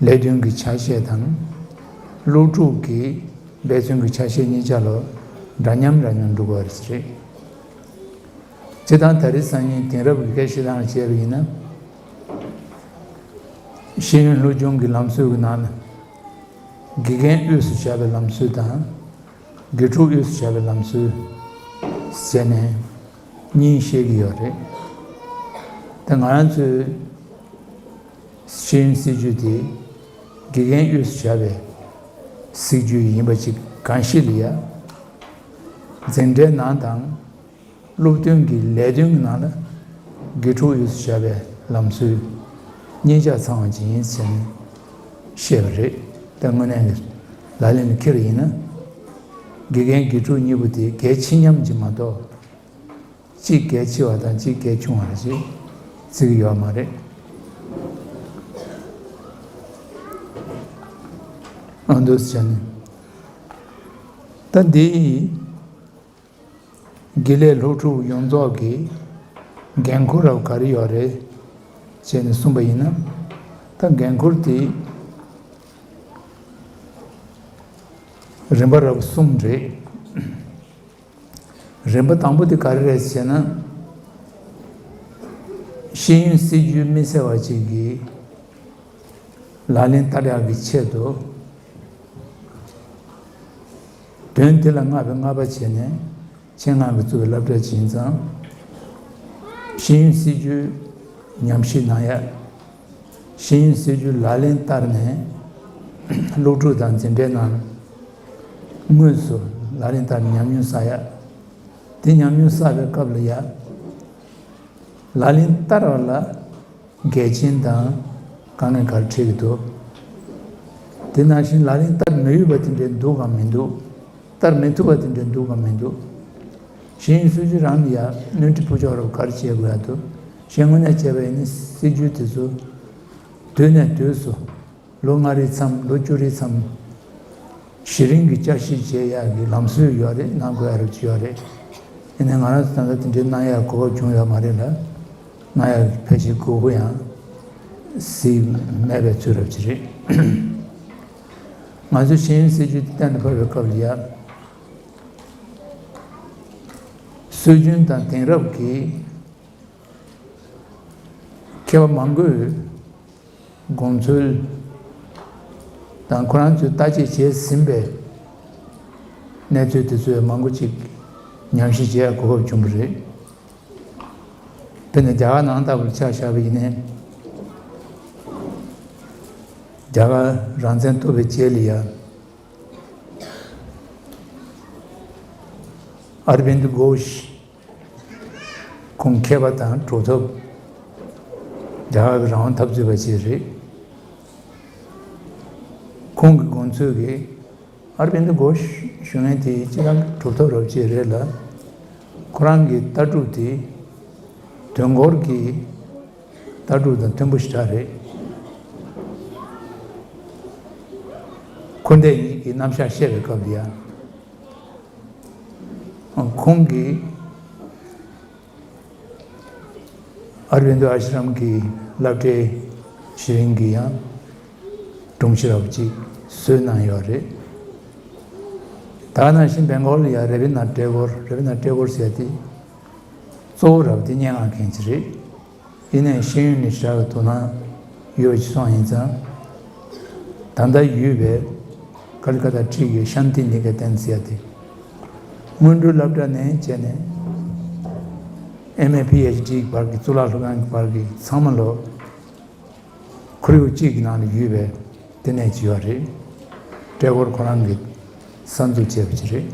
ལས་དོན་གྱི་ཆ་ཤས་དང་། སློབ་ཕྲུག་གི་འབད་བརྩོན་གྱི་ཆ་ཤས་གཉིས་ཆ་ལ་འདྲ་མཉམ་འདྲ་མཉམ་འགྲོ་དགོས་པ་རེད། སྤྱིར་བཏང་ད་རེས་སང་ཉིན་དེང་རབས་ཀྱི་སྐད་བཤད་སྟངས་བྱས་པ་ཡིན་ན། ཤེས་ཡོན་སློབ་སྦྱོང་གི་ལམ་སྲོལ་གྱི་ནང་ལ་དགེ་རྒན་དབུས་སུ་བཞག་པའི་ལམ་སྲོལ་དང་། དགེ་ཕྲུག་དབུས་སུ་བཞག་པའི་ལམ་སྲོལ་བྱས་ནས། གཉིས་བཤད་ཀྱི་ཡོད་རེད། ད་ང་རང་ཚོའི་ཤེས་ཡོན་སྲིད་བྱུས་དེ་དགེ་རྒན་དབུས་སུ་བཞག་པའི་སྲིད་བྱུས་ཡིན་པ་ཅིག་གང་ཞིག་ལ་ཡ། འཛིན་གྲྭའི་ནང་དང་སློབ་སྟོན་གྱི་ལས་དོན་གྱི་ནང་ལ་དགེ་ཕྲུག་དབུས་སུ་བཞག་པའི་ལམ་སྲོལ་གཉིས་ཆ་ཚང་བ་ཅིག་ཡིན་ཟེར་ནས་བཤད་པ་རེད། ད་དངོས་གནས་ཀྱི་ལག་ལེན་ལ་འཁྱེར་ཡིན་ན། དགེ་རྒན་དགེ་ཕྲུག་གཉིས་པོ་དེ་གལ་ཆེ་མཉམ་གྱི་མ་གཏོགས། གཅིག་གལ་ཆེ་བ་དང་གཅིག་གལ་ཆུང་བ་ཞིག་བརྩི་གི་ཡོད་མ་རེད། ཨ་འདུག་སེ་བྱས་ནས། ད་འདི་དགེ་ལས་སློབ་ཕྲུག་ཡོངས་རྫོགས་ཀྱི་འགན་ཁུར་རབ་ག་རེ་ཡོད་རེད་བྱས་ནས་གསུངས་པ་ཡིན་ན། ད་འགན་ཁུར་དེ་རིམ་པ་རབ་གསུམ་རེད། རིམ་པ་དང་པོ་དེ་ག་རེ་རེད་ཟེར་ན། ཤེས་ཡོན་སྲིད་བྱུས་མི་གསལ་བ་ཅིག་གི་ལག་ལེན་བསྟར་ཡག་གི་ཆེད་དུ། དོན་དེ་ལ་བསྔགས་པའི་བསྔགས་པ་བྱས་ནས་ཆེད་མངགས་ཀྱིས་བཙུགས་པའི་སློབ་གྲྭ་ཅིག་ཡིན་ཙང་། ཤེས་ཡོན་སྲིད་བྱུས་ཉམས་ཞིབ་གནང་ཡག་ཤེས་ཡོན་སྲིད་བྱུས་ལག་ལེན་བསྟར་ནས། སློབ་ཕྲུག་དང་འཛིན་གྲྭའི་ནང་དངོས་སུ་ལག་ལེན་བསྟར་ནས་ཉམས་མྱོང་བསགས་ཡ། དེ་ཉམས་མྱོང་བསགས་པའི་སྐབས་ལ་ཡ། ལག་ལེན་བསྟར་བ་ལ་འགལ་རྐྱེན་དང་དཀའ་ངལ་ག་རེ་འཕྲད་ཀྱི་འདུག་དེ་ནང་བཞིན་ལག་ལེན་བསྟར་མི་འོས་པ་དེ་འདྲའི་འདུག་གམ་མི་འདུག་བསྟར་མི་ཐུབ་པ་དེ་འདྲའི་འདུག་གམ་མི་འདུག་ཤེས་ཡོན་སྲིད་བྱུས་རང་ལ་ཡང་སྣོན་འཕྲི་ཕུལ་ཕྱོགས་རབ་ག་རེ་བྱེད་དགོས་ཡ་འདུག་ཤེས་དངོས་གནས་བྱས་པ་ཡིན་ན་སྲིད་བྱུས་དེ་ཚོ་དུས་ནས་དུས་སུ་ལོ་ལྔ་རེའི་མཚམས་ལོ་བཅུ་རེའི་མཚམས་གཞི་རིམ་གྱི་བསྐྱར་ཞིབ་བྱེད་ཡག་གི་ལམ་སྲོལ་ཡོད་རེད། གནང་དགོས་ཡ་རབ་ཅིག་ཡོད་རེད། ཡིན་ནའི་ང་རང་ཚོ་ད་ལྟ་དེ་འདྲའི་གནང་ཡག་གོ་སྐབས་བྱུང་ཡོད་མ་རེད་ལ། གནང་ཡག་ཕལ་ཆེར་དགོས་མཁོ་ཡང་གཟིགས་མེད་པའི་ཚུལ་རབ་ཅིག་རེད། ང་ཚོས་ཤེས་ཡོན་སྲིད་བྱུས་དེ་གཏན་དུ་ཕབ་པའི་སྐབས་ལ་ཡ། སྲོལ་རྒྱུན་དང་དེང་རབས་ཀྱི་མཁས་པ་མང་པོས་དགོངས་ཚུལ་དང་ཁོ་རང་ཚོས་བརྟག་དཔྱད་བྱས་ཟིན་པའི་གནས་ཚུལ་དེ་ཚོའི་མང་པོ་ཅིག་ཉམས་ཞིབ་བྱེད་ཡག་གོ་སྐབས་བྱུང་བ་རེད། དཔེར་ན་རྒྱ་གར་ནང་ལྟ་བུར་ཆ་བཞག་པ་ཡིན་ན། རྒྱ་གར་རང་བཙན་ཐོབ་པའི་རྗེས་ལ་ཡ། ཨར་བིན་དི་གྷོཤ། ཁོང་མཁས་པ་དང་གྲུབ་ཐོབ། རྒྱ་གར་གྱི་རང་དབང་འཐབ་རྩོད་པ་ཅིག་རེད། ཁོང་གི་དགོངས་ཚུལ་གྱིས། ཨར་བིན་དི་གྷོཤ་ཞུ་མཁན་དེ་སྤྱིར་བཏང་གི་གྲུབ་ཐོབ་རབ་ཅིག་རེད་ལ། ཁོ་རང་གི་ལྟ་གྲུབ་དེ་དོན་སྐོར་གྱི་ལྟ་གྲུབ་དང་མཐུན་པོ་ཞེ་དྲག་རེད། འཁོར་འདས་གཉིས་ཀྱི་རྣམ་གཞག་བཤད་པའི་སྐབས་ལ་ཡང་། ཁོང་གིས་ཨར་བིན་དོ་ཨ་ཤི་རམ་གྱི་སློབ་གྲྭའི་གཞི་རིམ་གྱི་ཡང་སྒྲོམ་གཞི་རབ་ཅིག་བཟོས་གནང་ཡོད་རེད། ད་ནང་བཞིན་སྦེང་གོལ་ལ་ཡང་རབིན་དྲ་ཏེ་གོར། རབིན་དྲ་ཏེ་གོར་ཟེར་དེ་གཙོ་བོ་རབ་དེ་སྙན་ངག་མཁན་ཅིག་རེད། ཡིན་ནའི་ཤེས་ཡོན་ནི་ཞེ་དྲག་གི་དོ་སྣང་ཡོད་ཅིག་སོང་ཡིན་ཙང་། ད་ལྟ་ཡོད་པའི་ཀ་ལི་ཀ་ཏ་ཁྲིད་ཀྱི་ཤཱན་ཏི་ནི་ཀེ་ཏན་ཟེར་ཡ་དེ། སྔོན་འགྲོའི་སློབ་གྲྭ་ནས་བྱས་ནས་ཨེམ་ཨེ་པི་ཨེཆ་ཌི་བར་གྱི་གཙུག་ལག་སློབ་ཁང་གི་བར་གྱི་ཚང་མ་ལོ་ཁོར་ཡུག་གཅིག་གི་ནང་ལ་ཡོད་པའི་དེ་ནས་བྱས་པ་རེད། ཏྲེ་གོར་ཁོ་རང་གིས་གསར་འཛུགས་བྱས་པ་ཅིག་རེད།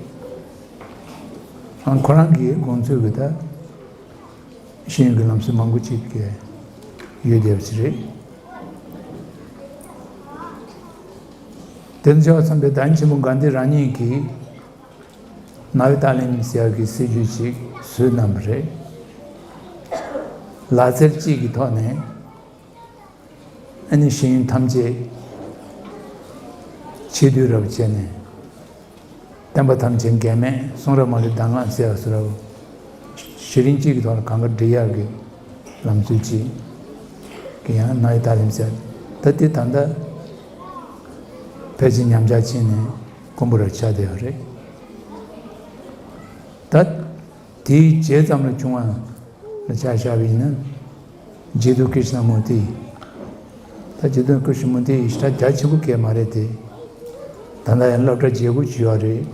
ཨང་ཁོ་རང་གི་དགོངས་ཚུལ་གྱི་ད་ཤེས་ཡོན་གྱི་ལམ་སྲོལ་མང་པོ་ཅིག་ཡོད་བསྡད་པ་ཅིག་རེད། དེ་ཚོ་ཆ་བ་ཚང་པའི་བདག་ཉིད་ཆེན་པོ་གྷན་དྷི་རང་ཉིད་ཀྱིས་ནཱ་ཡ་ཏཱ་ལིམ་ཟེར་ཡག་གི་སྲིད་བྱུས་ཅིག་བཟོས་གནང་བ་རེད། ལག་རྩལ་གཅིག་གི་ཐོག་ནས་ཨ་ནི་ཤེས་ཡོན་ཐམས་ཅད་ཆེད་དུ་རབ་བྱས་ནས། བསྟན་པ་ཐམས་ཅད་འགལ་མེད་གསུང་རབ་མ་ལུས་གདམས་ངག་ཟེར་བ་སུ་རབ། གཞི་རིམ་གཅིག་གི་ཐོག་ལ་གང་ག་སྒྲིལ་ཡག་གི་ལམ་སྲོལ་གཅིག་གི་ཡང་ནཱ་ཡ་ཏཱ་ལིམ་ཟེར། ད་དེ་ད་ལྟ་ཕལ་ཆེར་ཉམས་ཆག་ཕྱིན་ནས་དཀོན་པོ་ར་ཆགས་བསྡད་ཡོད་རེད། ད་དེའི་རྗེས་ཙམ་ལ་བྱུང་བ་ལ་ཆ་བཞག་པ་ཡིན་ན། རྗེ་བཙུན་ཀྲིཤ་ན་མུར་ཏི། ད་རྗེ་བཙུན་ཀྲིཤ་ན་མུར་ཏི་ཡི་ཞེ་དྲག་རྒྱ་ཆེན་པོ་སྐད་མ་རེད་དེ། ད་ལྟ་ཡང་སློབ་གྲྭ་བརྒྱད་དགུ་ཅིག་ཡོད་རེད།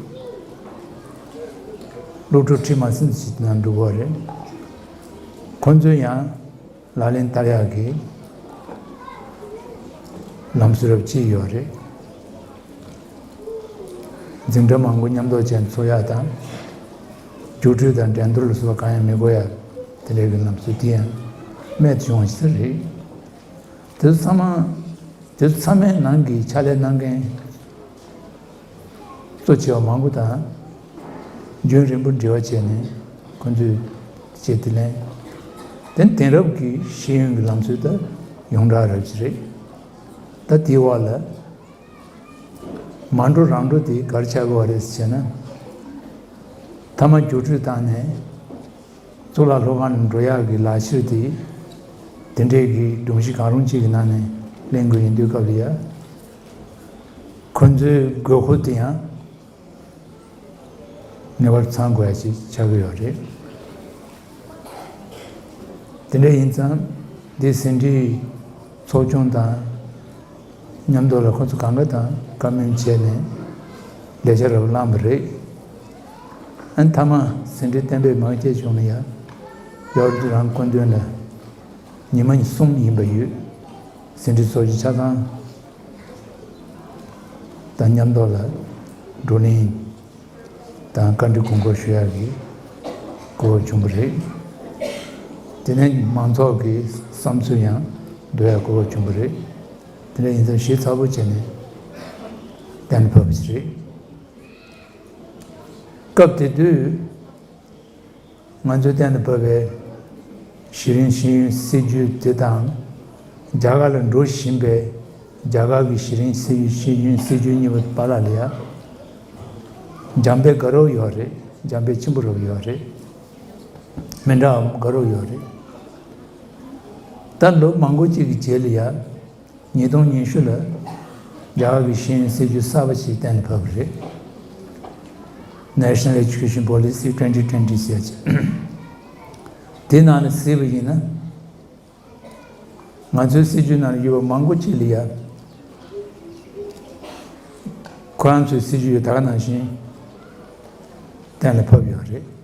སློབ་ཕྲུག་ཁྲི་མ་ཟིན་ཅིག་ནང་འགྲོ་གི་རེད། ཁོ་ཚོས་ཡང་ལག་ལེན་བསྟར་ཡག་གི་ལམ་སྲོལ་རབ་ཅིག་ཡོད་རེད། འཛིན་གྲྭ་མང་པོ་མཉམ་འདོགས་བྱས་ཚོགས་ཡག་དང་། རྒྱུགས་སྤྲོད་དང་འགྲན་བསྡུར་ལ་སོགས་པ་གང་ཡང་མི་དགོས་ཡ། དེ་འདྲའི་གི་ལམ་སྲོལ་དེ་ཡང་རྨད་དུ་བྱུང་བ་ཞིག་རེད། དེ་ཚོ་ཚང་མ། དེ་ཚོ་ཚང་མའི་ནང་གི་ཕྱག་ལས་གནང་མཁན་གཙོ་ཆེ་བ་མང་པོ་དང་། རྒྱུན་རིང་པོ་འབྲེལ་བ་བྱས་ནས་ཁོ་ཚོས་བྱེད་དེ་ལེན། དེ་དེང་རབས་ཀྱི་ཤེས་ཡོན་གྱི་ལམ་སྲོལ་དང་ཡོངས་གྲགས་རབ་ཅིག་རེད། ད་དེའི་འོག་ལ། མ་འགྲོ་རང་འགྲོ་དེ་ག་རེ་ཆགས་ཀྱི་ཡོད་རེད་ཟེར་ན། མཐའ་མ་རྒྱུགས་སྤྲོད་བཏང་ནས་གཙུག་ལག་སློབ་ཁང་ནང་འགྲོ་ཡག་གི་ལག་འཁྱེར་དེ། དེ་འདྲའི་གི་སྒྲོམ་གཞི་གང་རུང་གཅིག་གི་ནང་ནས་ལེན་དགོས་ཡིན་དུས་སྐབས་ལ་ཡ། ཁོ་ཚོའི་དགོས་མཁོ་དེ་ཡང་ངེས་པར་ཚང་དགོས་ཡ་ཅིག་ཆགས་ཀྱི་ཡོད་རེད། དེ་འདྲ་ཡིན་ཙང་། འདི་ཟིན་བྲིས་ཚོགས་ཆུང་དང་མཉམ་དུ་ལ་ཁོ་ཚོ་གང་ག་དང་བཀའ་མོལ་བྱས་ནས་ལས་འཆར་རབ་བླངས་པ་རེད། ཨ་ནི་མཐའ་མ་ཟིན་བྲིས་གཏན་འབེབས་མ་བྱས་བྱུང་ན་ཡ། ཡོ་རོབ་རང་སྐུ་མདུན་ལ་ཉི་མ་གསུམ་ཡིན་པ་ཡོད། ཟིན་བྲིས་ཚོགས་ཆུང་ཆ་ཚང་དང་མཉམ་དུ་ལ་བགྲོ་གླེང་དང་བཀའ་འདྲི་དགོངས་སྐོར་ཞུ་ཡག་གི་གོ་སྐབས་བྱུང་བ་རེད། དེ་ནས་མང་ཚོགས་ཀྱི་བསམ་ཚུལ་ཡང་འདོན་ཡག་གོ་སྐབས་བྱུང་བ་རེད། དེ་འདྲ་ཡིན་ཙང་ཞིབ་ཚགས་པོ་བྱས་ནས་གཏན་ལ་ཕབ་པ་ཞིག་རེད། སྐབས་དེ་དུས་ང་ཚོས་གཏན་ལ་ཕབ་པའི་གཞི་རིམ་ཤེས་ཡོན་སྲིད་བྱུས་དེ་དང་། རྒྱ་གར་ལ་འགྲོ་བཞིན་པའི་རྒྱ་གར་གྱི་གཞི་རིམ་སྲིད་བྱུས་ཤེས་ཡོན་སྲིད་བྱུས་གཉིས་པོ་བར་ལ་ལ་ཡ། འགྱངས་པ་དགའ་རབ་ཡོད་རེད། འགྱངས་པ་ཆེན་པོ་རབ་ཡོད་རེད། མི་འདྲ་བ་དགའ་རབ་ཡོད་རེད། ད་ལོ་མང་པོ་གཅིག་གི་རྗེས་ལ་ཡ། ཉིས་སྟོང་ཉི་ཤུ་ལ་རྒྱ་གར་གྱི་ཤེས་ཡོན་སྲིད་བྱུས་གསར་པ་ཞིག་གཏན་ལ་ཕབ་པ་རེད། National Education Policy twenty twenty ཟེར་ཅིག་དེ་ནང་ལ་གཟིགས་པ་ཡིན་ན། ང་ཚོའི་སྲིད་བྱུས་ནང་ལ་ཡོད་པ་མང་པོ་ཅིག་ལ་ཡ། ཁོ་རང་ཚོའི་སྲིད་བྱུས་ཡོད་ད་ག་ནང་བཞིན་གཏན་ལ་ཕབ་ཡོད་རེད།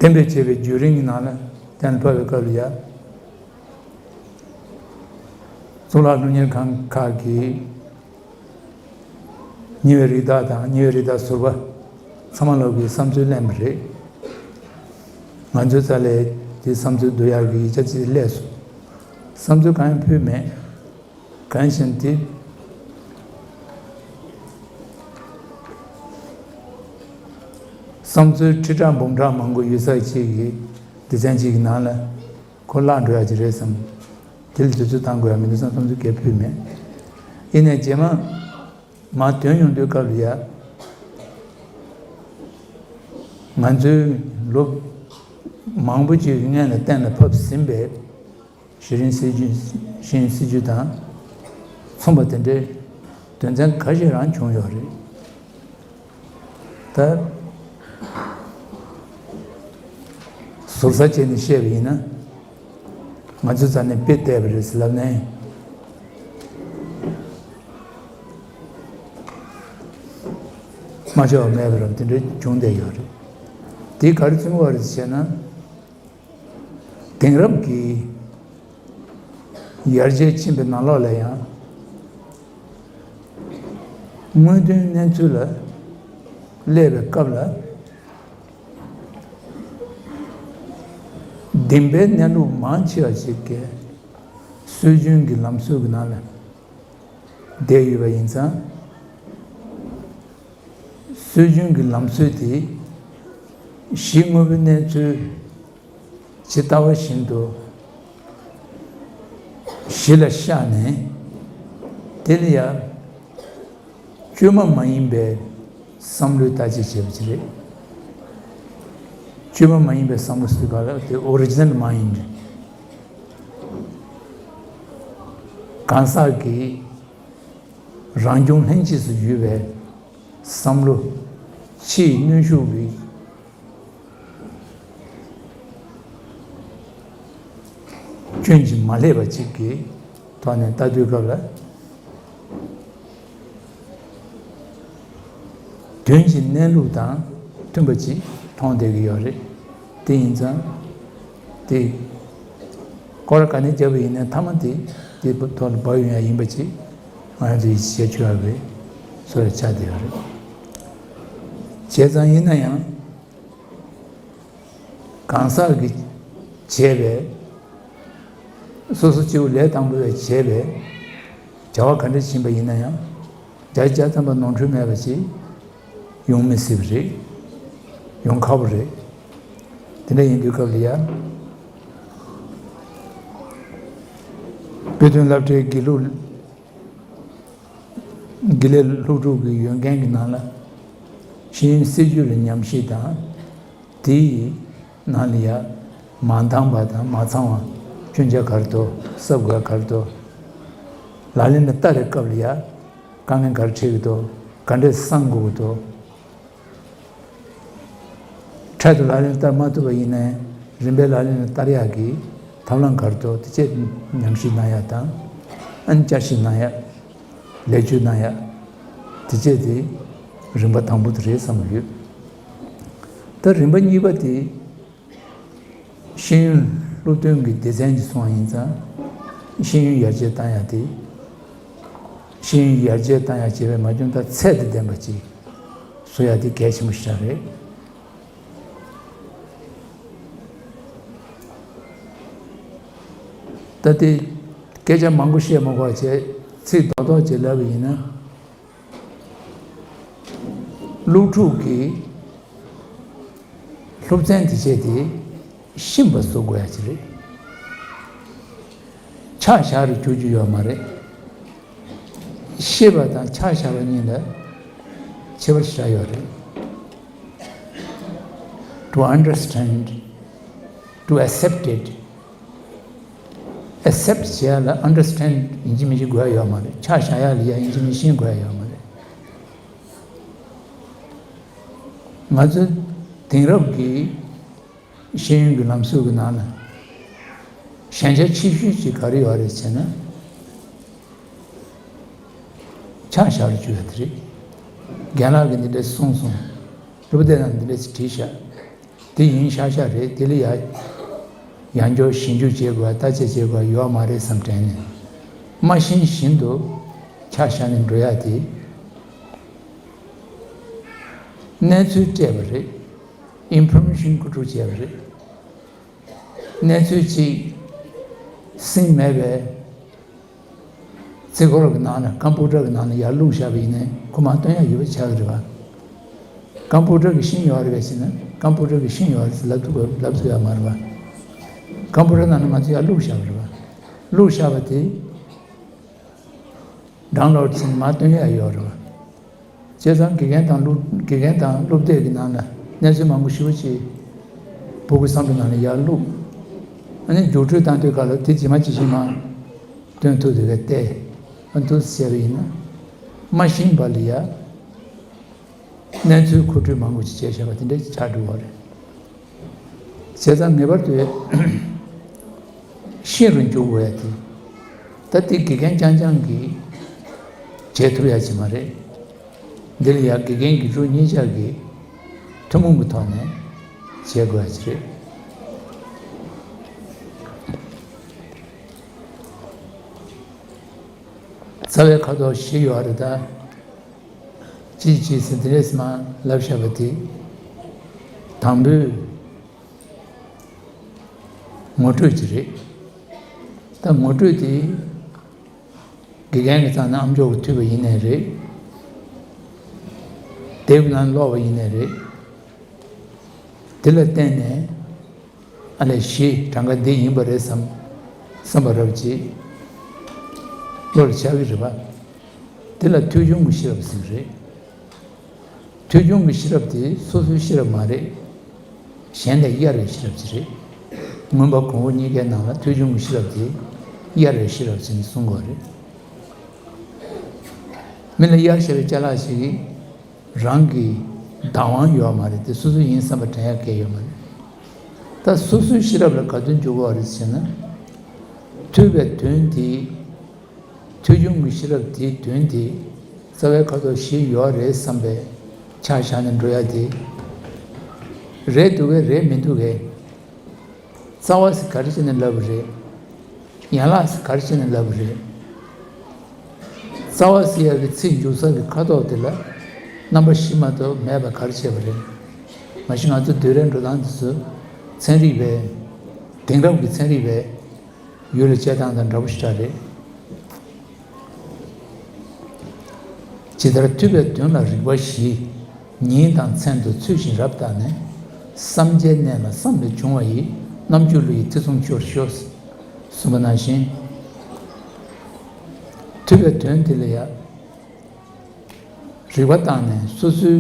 གཏན་འབེབས་བྱས་པའི་བརྒྱུད་རིམ་གྱི་ནང་ལ་གཏན་ལ་ཕབ་པའི་སྐབས་ལ་ཡ། གཙུག་ལག་སློབ་གཉེར་ཁང་ཁག་གི་ཉེ་བའི་རིགས་བདག་དང་ཉེ་བའི་རིགས་བདག་ཟུར་པ་ཚང་མ་ལོག་གིས་བསམ་ཚུལ་གླེང་བ་རེད། ང་ཚོའི་རྩ་ལས་དེ་བསམ་ཚུལ་བསྡུ་ཡག་གི་ཡིག་ཆ་ཅིག་སླེབས་སོང་། བསམ་ཚུལ་གང་ཡང་ཕུལ་མེད། གང་ཡིན་ཟེར་ན་དེ། བསམ་ཚུལ་ཁྲི་ཕྲག་འབུམ་ཕྲག་མང་པོ་ཡོད་ས་ཅིག་གི་སྡེ་ཚན་ཅིག་གི་ནང་ལ་ཁོ་བརླག་འགྲོ་ཡག་ཅིག་རེད་བསམ། དེ་ལ་དུས་ཚོད་བཏང་དགོས་ཡག་མི་འདུག་བསམ། བསམ་ཚུལ་གང་ཡང་ཕུལ་མེད། ཡིན་ནའི་རྗེས་མ་མར་ཐོན་ཡོང་དུས་སྐབས་ལ་ཡ། ང་ཚོའི་ལོ་མང་པོ་ཅིག་གི་སྔོན་ལ་གཏན་ལ་ཕབ་ཟིན་པའི་གཞི་རིམ་སྲིད་བྱུས། གཞི་རིམ་སྲིད་བྱུས་དང་མཚུངས་པ་དེ་འདྲའི་དོན་ཚན་ཁ་ཤས་རང་བྱུང་ཡོད་རེད། ད་ཟུར་ཟ་བྱས་ནས་བཤད་པ་ཡིན་ན། ང་ཚོའི་རྩ་ནས་དཔེ་བལྟས་པ་རེད་ཟེར་ལབ་ནའི་མ་ཆོག་པ་མེད་པ་རང་དེ་འདྲ་བྱུང་བསྡད་ཡོད་རེད། དེ་ག་རེ་བྱུང་བ་རེད་ཟེར་ན། དེང་རབས་ཀྱི་ཡར་རྒྱས་ཕྱིན་པའི་ནང་ལོགས་ལ་ཡང་། དངོས་དོན་གནས་ཚུལ་ལ་སླེབས་པའི་སྐབས་ལ། བདེན་པའི་གནས་ལུགས་མང་ཆེ་བ་ཞིག་གི་སྲོལ་རྒྱུན་གྱི་ལམ་སྲོལ་གྱི་ནང་ལ་བསྡད་ཡོད་པ་ཡིན་ཙང་། སྲོལ་རྒྱུན་གྱི་ལམ་སྲོལ་དེ་གཞི་དངོས་པོའི་གནས་ཚུལ་ཇི་ལྟ་བ་བཞིན་དུ་གཞི་ལ་བཞག་ནས། དེ་ལ་ཡང་བཅོས་མ་མ་ཡིན་པའི་བསམ་བློའི་ལྟ་བྱེད་བྱེད་པ་ཅིག་རེད། བཅོས་མ་མ་ཡིན་པའི་བསམ་བློ་ཟེར་ག་ལ་དེ་ཨོ་རི་ཇི་ནལ་མ་ཡིན་རེད། གང་ཟག་གི་རང་བྱུང་ལྷན་སྐྱེས་སུ་ཡོད་པའི་བསམ་བློ། ཕྱིའི་གནོན་ཤུགས་ཀྱི་སྐྱོན་གྱིས་མ་བསླད་པ་ཅིག་གི་ཐོག་ནས་ལྟ་དུས་སྐབས་ལ། དོན་གྱི་གནས་ལུགས་དང་མཐུན་པ་ཅིག་མཐོང་བསྡད་ཀྱི་ཡོད་རེད། དེ་ཡིན་ཙང་། དེ་སྐོར་ག་ནས་བརྒྱབ་པ་ཡིན་ན་མཐའ་མ་དེ་དེ་ཐོག་ལ་བབས་ཡོང་ཡ་ཡིན་པ་ཅིག་ང་ཚོ་ཡིད་ཆེས་བྱེད་ཆོག་ཡ་གི་སྲོལ་ཆགས་བསྡད་ཡོད་རེད། བྱས་ཙང་ཡིན་ན་ཡང་། གང་ཟག་གིས་བྱས་པའི། སོ་སོ་སྐྱེ་བོ་ལས་དང་པོ་བས་བྱས་པའི་བྱ་བ་ག་འདྲ་ཕྱིན་པ་ཡིན་ན་ཡང་། བརྒྱ་ཆ་བརྒྱ་ཐམ་པ་ནོར་འཁྲུལ་མེད་པ་ཅིག་ཡོང་མི་སྲིད་པ་རེད། ཡོང་ཁག་པོ་རེད། དེ་འདྲ་ཡིན་དུས་སྐབས་ལ་ཡ། དཔེ་སྟོན་སློབ་གྲྭའི་དགེ་ལུགས། དགེ་ལས་སློབ་ཕྲུག་གི་ཡོན་ཏན་གྱི་ནང་ལ། ཤེས་ཡོན་སྲིད་བྱུས་ལ་ཉམས་ཞིབ་དང་། དེའི་ནང་ལ་ཡ་མ་འདང་བ་དང་མ་ཚང་བ་སྐྱོན་ཆ་ག་རེ་འདུག་གསབ་དགོས་ག་རེ་འདུག་ལག་ལེན་ལ་བསྟར་བའི་སྐབས་ལ་ཡ་དཀའ་ངལ་ག་རེ་འཕྲད་ཀྱི་འདུག་ག་འདྲས་སེལ་དགོས་ཀྱི་འདུག་འཕྲལ་དུ་ལག་ལེན་བསྟར་མ་ཐུབ་པ་ཡིན་ནའི་རིམ་པས་ལག་ལེན་ལ་བསྟར་ཡག་གི་ཐབས་ལམ་ག་རེ་འདུག་དེ་བཅས་ཉམས་ཞིབ་གནང་ཡག་དང་། ཨ་ནི་བསྐྱར་ཞིབ་གནང་ཡག་ལེགས་བཅོས་གནང་ཡག་དེ་བཅས་དེ་རིམ་པ་དང་པོ་དེ་རེད་བསམ་གྱི་ཡོད། ད་རིམ་པ་གཉིས་པ་དེ། ཤེས་ཡོན་སློབ་སྟོན་གྱི་སྡེ་ཚན་གྱིས་གསུངས་པ་ཡིན་ཙང་། ཤེས་ཡོན་ཡར་རྒྱས་བཏང་ཡག་དེ། ཤེས་ཡོན་ཡར་རྒྱས་བཏང་ཡག་བྱས་པས་མ་བྱུང་ད་ཚད་དང་ལྡན་པ་ཅིག་བཟོ་ཡག་དེ་གལ་ཆེན་པོ་ཞིག་རེད། ད་དེ་སྐད་ཆ་མང་པོ་བཤད་མ་དགོས་པ་བྱས། ཚིག་རྡོག་རྡོག་ཅིག་ལབ་པ་ཡིན་ན། སློབ་ཕྲུག་གིས་སློབ་ཚན་དེ་བྱས་ཏེ་ཤེས་པ་བཟོ་དགོས་ཡ་ཅིག་རེད། ཆ་བཞག་རུ་འཇུག་རྒྱུ་ཡོད་མ་རེད། ཤེས་པ་དང་ཆ་བཞག་པ་གཉིས་ལ་ཁྱད་པར་ཞེ་དྲག་ཡོད་རེད། To understand, to accept it. Accept བྱེད་ཡ་ལ་understand ཡིན་གཅིག་མིན་གཅིག་དགོས་ཡ་ཡོད་མ་རེད། ཆ་བཞག་ཡ་ལ་ཡ་ཡིན་གཅིག་མིན་གཅིག་དགོས་ཡ་ཡོད་མ་རེད། ང་ཚོ་དེང་རབས་ཀྱི་ཤེས་ཡོན་གྱི་ལམ་སྲོལ་གྱི་ནང་ལ་ཞན་ཆ་ཆེ་ཤོས་ཅིག་ག་རེ་ཡོད་རེད་ཟེར་ན། ཆ་བཞག་རུ་བཅུག་ཡ་དེ་རེད། རྒན་ལགས་ཀྱིས་འདི་འདྲ་གསུངས་སོང་། སློབ་དེབ་ནང་འདི་འདྲ་ཞིག་བྲིས་ཤག་དེ་ཡིན་ཤག་ཤག་རེད། དེ་ལ་ཡ་ཡང་བསྐྱར་ཞིབ་འཇུག་བྱེད་དགོས། བརྟག་དཔྱད་བྱེད་དགོས་ཡོད་མ་རེད་བསམ་དྲན་ནས། མ་ཤེས་བཞིན་དུ་ཆ་བཞག་ནས་འགྲོ་ཡ་དེ་གནས་ཚུལ་སྤྲད་པ་རེད། ཨིན་ཕོར་མེ་ཤན་བརྐུ་འཁྲུག་བྱས་པ་རེད། གནས་ཚུལ་གཅིག་ཟིན་མེད་པའི་རྩིས་འཁོར་གྱི་ནང་ལ། ཀམ་པུ་ཊར་གྱི་ནང་ལ་ཡར་བླུགས་བཞག་པ་ཡིན་ནའི་ཁོ་མར་སྟོན་ཡ་ཡོད་པ་ཆགས་ཀྱི་རེད་པ། ཀམ་པུ་ཊར་གྱིས་ཤེས་ཡོད་རེད་པས་ཟེར་ན། ཀམ་པུ་ཊར་གྱིས་ཤེས་ཡོད་རེད་ཟེར་ལབ་ཐུབ་པ་ལབ་ཐུབ་ཡ་མ་རེད་པ། ཀམ་པུ་ཊར་ནང་ལ་ང་ཚོས་ཡར་བླུགས་བཞག་པ་རེད་པ། བླུགས་བཞག་པ་དེ་ཌའུན་ལོཌ་བྱས་ནས་མར་སྟོན་ཡ་ཡོད་རེད་པ། བྱས་ཙང་དགེ་རྒན་དང་སློབ། དགེ་རྒན་དང་སློབ་དེབ་ཀྱི་ནང་ལ་གནས་ཚུལ་མང་པོ་ཞེ་པོ་ཅིག་ཕྲུ་གུ་བསམ་པའི་ནང་ལ་ཡར་བླུགས། ཨ་ནི་རྒྱུགས་སྤྲོད་བཏང་དུས་སྐབས་ལ་དེ་ཇི་མ་ཇི་བཞིན་མར་སྟོན་ཐུབ་དུས་ཀ་བལྟས། ཨ་འདུག་བྱས་པ་ཡིན་ན། མ་ཤེས་པ་ལ་ཡ་གནས་ཚུལ་མཁོ་སྤྲོད་མང་པོ་ཅིག་བྱས་བཞག་པ་དེ་འདྲ་ཆགས་འགྲོ་བ་རེད། བྱས་ཙང་ངེས་པར་དུ་ཤེས་རུ་འཇུག་དགོས་ཡ་དེ། ད་ལྟའི་དགེ་རྒན་རྐྱང་རྐྱང་གིས་བྱེད་ཐུབ་ཡ་ཅིག་མ་རེད། འདི་ལ་ཡ་དགེ་རྒན་དགེ་ཕྲུག་གཉིས་ཆ་གིས་ཐུན་མོང་གི་ཐོག་ནས་བྱེད་དགོས་ཡ་ཅིག་རེད། རྩ་བའི་ཁ་དོག་བཞི་ཡོད་རེད་ད། གཅིག་གཅིག་ཟེར་དེ་རེས་མ་ལབ་བཞག་པ་དེ། དང་པོའི་ངོ་སྤྲོད་ཅིག་རེད། ད་ངོ་སྤྲོད་དེ་དགེ་རྒན་གྱི་རྩ་ནས་ཨམ་ཅོག་གིས་མཐུད་པ་ཡིན་ནའི་རེད། དེབ་ནང་ཀློག་པ་ཡིན་ནའི་རེད། དེ་ལ་བརྟེན་ནས། ཨ་ལས་གཞི་གྲངས་ཀ་འདི་ཡིན་པ་རེད་བསམ། བསམ་པ་རབ་ཅིག་བློ་ལ་འཆར་གྱི་རེད་པ། དེ་ལ་ཐོས་བྱུང་གི་ཤེས་རབ་ཟེར་གྱི་རེད། ཐོས་བྱུང་གི་ཤེས་རབ་དེ་སོ་སོའི་ཤེས་རབ་མ་རེད། གཞན་ལས་གཡར་བའི་ཤེས་རབ་ཅིག་རེད། མངོན་པ་གོང་འོག་གཉིས་ཀའི་ནང་ལ་ཐོས་བྱུང་གི་ཤེས་རབ་དེ་གཡར་བའི་ཤེས་རབ་ཟེར་ནས་གསུང་གི་ཡོད་རེད། མི་ལ་གཡར་བཞག་པའི་ཅ་ལག་ཞིག་རང་གི་བདག་དབང་ཡོད་མ་རེད་དེ། སོ་སོ་ཡིན་བསམ་པ་དྲན་ཡག་གང་ཡང་ཡོད་མ་རེད། ད་སོ་སོའི་ཤེས་རབ་ལ་ག་དུས་འཇུག་དགོས་རེད་ཟེར་ན། ཐོས་པའི་དོན་དེ། ཐོས་བྱུང་གི་ཤེས་རབ་དེའི་དོན་དེ་རྩ་བའི་ཁ་དོག་བཞི་ཡོད་རེད་བསམ་པའི་ ཆ་བཞག་ནས་འགྲོ་ཡ་དེ། རེད་འདུག་གས་རེད་མི་འདུག་གས། རྩ་བ་ཟེར་ག་རེ་བྱས་ནས་ལབ་པ་རེད། ཡན་ལག་ཟེར་ག་རེ་བྱས་ནས་ལབ་པ་རེད། རྩ་བ་ཟེར་ཡ་གི་ཚིག་འཇུག་ས་གི་ཁ་དོག་དེ་ལ་རྣམ་པ་བཞི་མ་གཏོགས་མེད་པ་ག་རེ་བྱས་པ་རེད། མ་གཞི་ང་ཚོ་བསྡུས་གྲྭའི་འགྲོ་སྟངས་དེ་ཚོ་ཚན་རིག་པའི། དེང་རབས་ཀྱི་ཚན་རིག་པའི་ཡུལ་ལ་བྱེད་སྟངས་དང་འདྲ་པོ་ཞིག་རེད། ཇི་ལྟར་ཐུབ་པའི་དོན་ལ་རིགས་པ་བཞི། ཉིན་དང་མཚན་དུ་ཚུལ་བཞིན་རབ་བརྟགས་ནས། བསམ་བྱའི་གནས་ལ་བསམ་ལས་བྱུང་བ་ཡི། རྣམ་འགྱུར་ལུ་ཡི་ཐེ་ཚོམ་སྐྱོར་ཤོག་གསུངས་པ་ནང་བཞིན། ཐུབ་པའི་དོན་དེ་ལ་ཡང་རིགས་པ་བཏང་ནས་སོ་སོའི་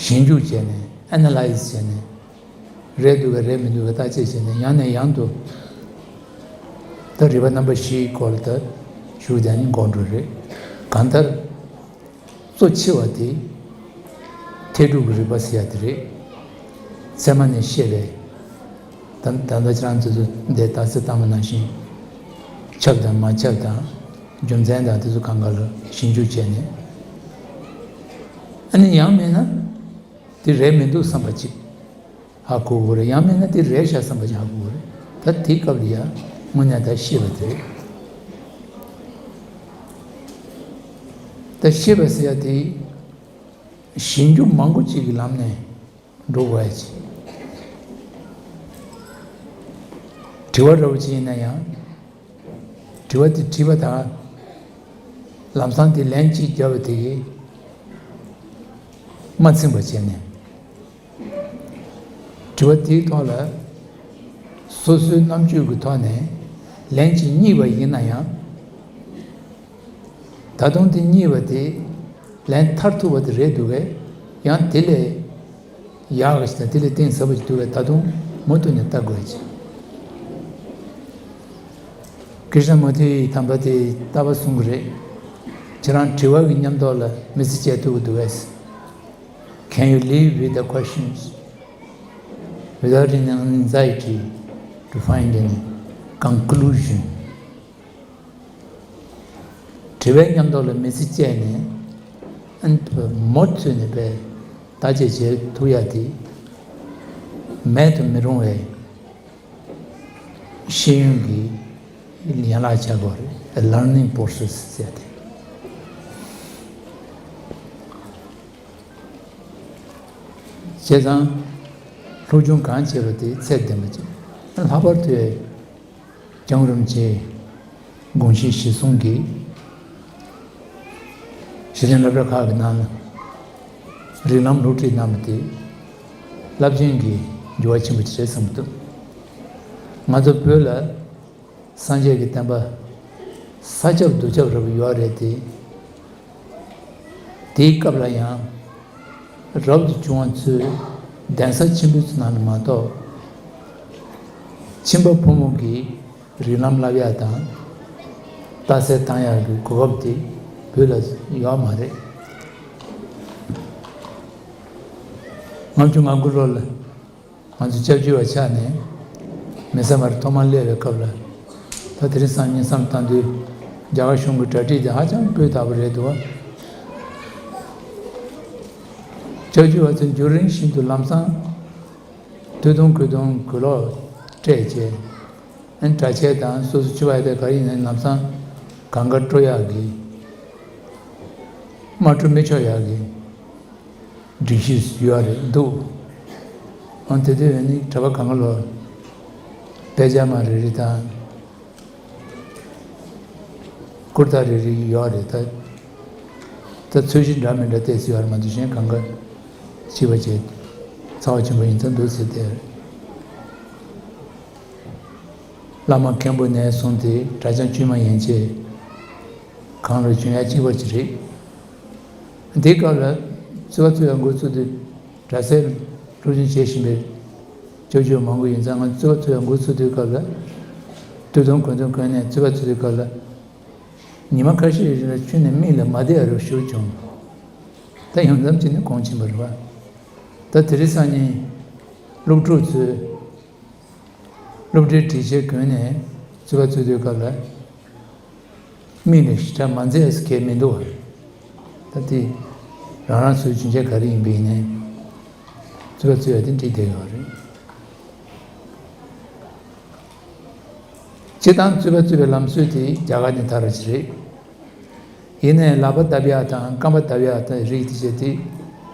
ཞིབ་འཇུག་བྱས་ནས་ཨེ་ན་ལའི་ཛི་བྱས་ནས། རེད་འདུག་གས་རེད་མི་འདུག་གས་བརྟག་དཔྱད་བྱས་ནས་ཡང་ནས་ཡང་དུ། ད་རིགས་པ་རྣམ་པ་བཞིའི་སྐོར་ལ་ད་ཞུ་བ་དེ་ནི་འགོར་འགྲོ་རེད། གང་ལྟར། གཙོ་ཆེ་བ་དེ་ཐལ་འགྲུབ་ཀྱི་རིགས་པ་ཟེར་ཡ་དེ་རེད། ཚད་མ་ནས་བཤད་པའི། ད་ད་ལྟ་ཁྱེད་རང་ཚོས་འདི་རྟགས་གསལ་བཏང་བ་ནང་བཞིན། ཁྱབ་དང་མ་ཁྱབ་དང་། རྒྱུ་མཚན་དང་དེ་ཚོ་གང་ག་ལ་ཞིབ་འཇུག་བྱས་ནས། ཨ་ནི་ཡང་མིན་ན། དེ་རེད་མི་འདུག་བསམ་པ་ཅིག་ཧ་གོ་དགོས་རེད། ཡང་མིན་ན་དེ་རེད་ཤག་བསམ་པ་ཅིག་ཧ་གོ་དགོས་རེད། ད་དེའི་སྐབས་ལ་ཡ་དངོས་གནས་ད་ཤེས་པ་དེ་རེད། ད་ཤེས་པ་ཟེར་ཡ་དེ་ཞིབ་འཇུག་མང་པོ་ཅིག་གི་ལམ་ནས་འགྲོ་དགོས་ཡ་ཅིག་དྲི་བ་འདྲ་པོ་ཅིག་ཡིན་ན་ཡང་། དྲི་བ་དེ་དྲིས་པ་དང་། ལམ་སང་དེ་ལན་གཅིག་བརྒྱབ་པ་དེ་གིས་མ་ཚིམ་པ་བྱས་ནས། དྲི་བ་དེའི་ཐོག་ལ་སོ་སོའི་རྣམ་དཔྱོད་ཀྱི་ཐོག་ནས་ལན་གཅིག་རྙེད་པ་ཡིན་ན་ཡང་། ད་དུང་དེ་རྙེད་པ་དེ་ལན་མཐར་ཐུག་པ་དེ་རེད་འདུག་གས། ཡང་དེ་ལས་ཡག་ག་ཞིག་དང་དེ་ལས་གཏིང་ཟབ་པ་ཞིག་འདུག་གས། ད་དུང་མུ་མཐུད་ནས་ལྟ་དགོས་ཀྱི། ཀྲི་ཤ་ན་མུར་ཐིའི་དམ་པ་དེས་རྟག་པར་གསུང་གི་རེད། ཁྱེད་རང་དྲི་བ་གི་མཉམ་ཐོག་ལ་མི་ཚེ་སྐྱེལ་ཐུབ་ཀྱི་འདུག་གས། Can you live with the questions without any anxiety to find any conclusion? དྲི་བའི་མཉམ་ཐོག་ལ་མི་ཚེ་སྐྱེལ་ནས། ཨན་མུ་མཐུད་ནས་པའི་བརྟག་དཔྱད་བྱེད་ཐུབ་ཡ་དེ་མེད་དུ་མི་རུང་བའི་ཤེས་ཡོན་གྱི་ཡན་ལག་ཆགས་པ་རེད། A learning process ཟེར་ཏེ། བྱས་ཙང་སློབ་སྦྱོང་གང་བྱས་པ་དེ་ཚད་ལྡན་པ་ཅིག་ལྷག་པར་དུ་ཡང་རིན་པོ་ཆེའི་དགོངས་གཞི་གཞི་བཟུང་གིས་གཞི་རྟེན་སློབ་གྲྭ་ཁག་གི་ནང་ལ་རིགས་ལམ་སློབ་ཁྲིད་གནང་བ་དེ་རླབས་ཆེན་གྱི་འགྱུར་བ་ཆེན་པོ་ཅིག་རེད་བསམ་གྱི་འདུག་ང་ཚོ་བོད་ལ་སངས་རྒྱས་ཀྱི་བསྟན་པ་ས་ཁྱབ་རྡོ་ཁྱབ་རེད་པ་ཡོད་རེད་དེ། དེའི་སྐབས་ལ་ཡང་རབ་ཏུ་བྱུང་བ་ཚོས་གདན་ས་ཆེན་པོའི་ནང་ནས་མ་གཏོགས། ཁྱིམ་པ་ཕོ་མོ་གིས་རིགས་ལམ་བསླབ་ཡག་དང་རྟགས་གསལ་བཏང་ཡག་གི་གོ་སྐབས་དེ་བོད་ལ་ཡོད་མ་རེད། ལྔ་བཅུ་ང་དགུ་ལོ་ལ། ང་ཚོ་སྐྱབས་བཅོལ་བ་ཆགས་ནས་མེ་ས་མར་ཐོག་མར་སླེབས་པའི་སྐབས་ལ། ད་དེ་རིང་སང་ཉིན་བསམ་བཏང་དུས་རྒྱ་གར་གཞུང་གི་གྲ་སྒྲིག་དེ་ཧ་ཅང་སྤུས་དག་པོ་རེད་འདུག་བ། སྐྱབས་བཅོལ་བ་ཚོས་འགྱུར་རིང་བཞིན་དུ་ལམ་སང་སྟོད་ཐུང་སྐུ་ཐུང་གོས་ལོག་སྤྲས་བྱས། ཨན་གྲྭ་ཆས་དང་སོ་སོ་ཕྱུ་པ་ཡ་དེ་ག་ཡིན་ནའི་ལམ་སང་གང་ག་སྤྲོ་ཡག་གི། མ་སྤྲོ་མི་ཆོག་ཡག་གི། སྒྲིག་གཞི་ཡོད་རེད་འདུག་ཨང་དེ་དུས་ནི་གྲྭ་པ་གང་ག་ལོ་དཔེ་ཆ་མ་རེ་རེ་དང་ཀུར་ཏ་རེ་རེ་ཡོད་རེད་ད། ད་ཚོས་གཞི་འདྲ་མི་འདྲ་བལྟས་སུ་ཡོད་རེད་མ་གཏོགས་གཞན་གང་ག་ཤེས་པ་བྱས་རྩ་བ་ཆེན་པོ་ཡིན་ཙང་འདུག་ཟེར་ཏེ། བླ་མ་མཁན་པོ་ནས་བཟུང་སྟེ་གྲྭ་རྐྱང་དཀྱུས་མ་ཡན་ཆད་གང་ལ་བྱོན་ཡ་གཅིག་པ་ཅིག་རེད། འདིའི་སྐབས་ལ་རྩོད་པ་རྩོད་ཡ་འགོ་ཚུགས་དུས་གྲྭ་སའི་སློབ་སྦྱོང་བྱེད་བཞིན་པའི་སྐྱབས་བཅོལ་མང་པོ་ཡིན་ཙང་ང་རྩོད་པ་རྩོད་ཡ་འགོ་ཚུགས་དུས་སྐབས་ལ་སྟོད་ཐུང་གོས་ཐུང་གོན་ནས་རྩོད་པ་རྩོད་དུས་སྐབས་ལ་ཉི་མ་ཁ་ཤས་རིང་ལ་ཁྱོན་ནས་མིག་ལ་མ་བསྡད་ཡ་རེ་ཞུ་བྱུང་། ད་ཡང་མཚམས་ཅིག་ནས་གོང་ཕྱིན་པ་རེད་བ། ད་དེ་རིང་སང་ཉིན་སློབ་ཕྲུག་ཚོས་སློབ་གྲྭའི་སྒྲིག་ཆས་གོན་ནས་རྩོད་པ་རྩོད་དུས་སྐབས་ལ། མིག་ནས་ཞེ་དྲག་མ་མཛེས་ཟེར་མཁན་མི་འདུག་ད་ དེ་རང་རང་སོའི་རྒྱུན་ཆད་ག་རེ་ཡིན་པ་ཡིན་ནའི་རྩོད་པ་རྩོད་ཡ་དེ་འགྲིག་བསྡད་ཡོད་རེད། སྤྱིར་བཏང་རྩོད་པ་རྩོད་པའི་ལམ་སྲོལ་དེ་རྒྱ་གར་ནས་དར་བ་ཞིག་རེད། ཡིན་ནའི་ལག་པ་བརྡབ་ཡག་དང་རྐང་པ་བརྡབ་ཡག་དང་རིགས་དེ་བྱས་ཏེ་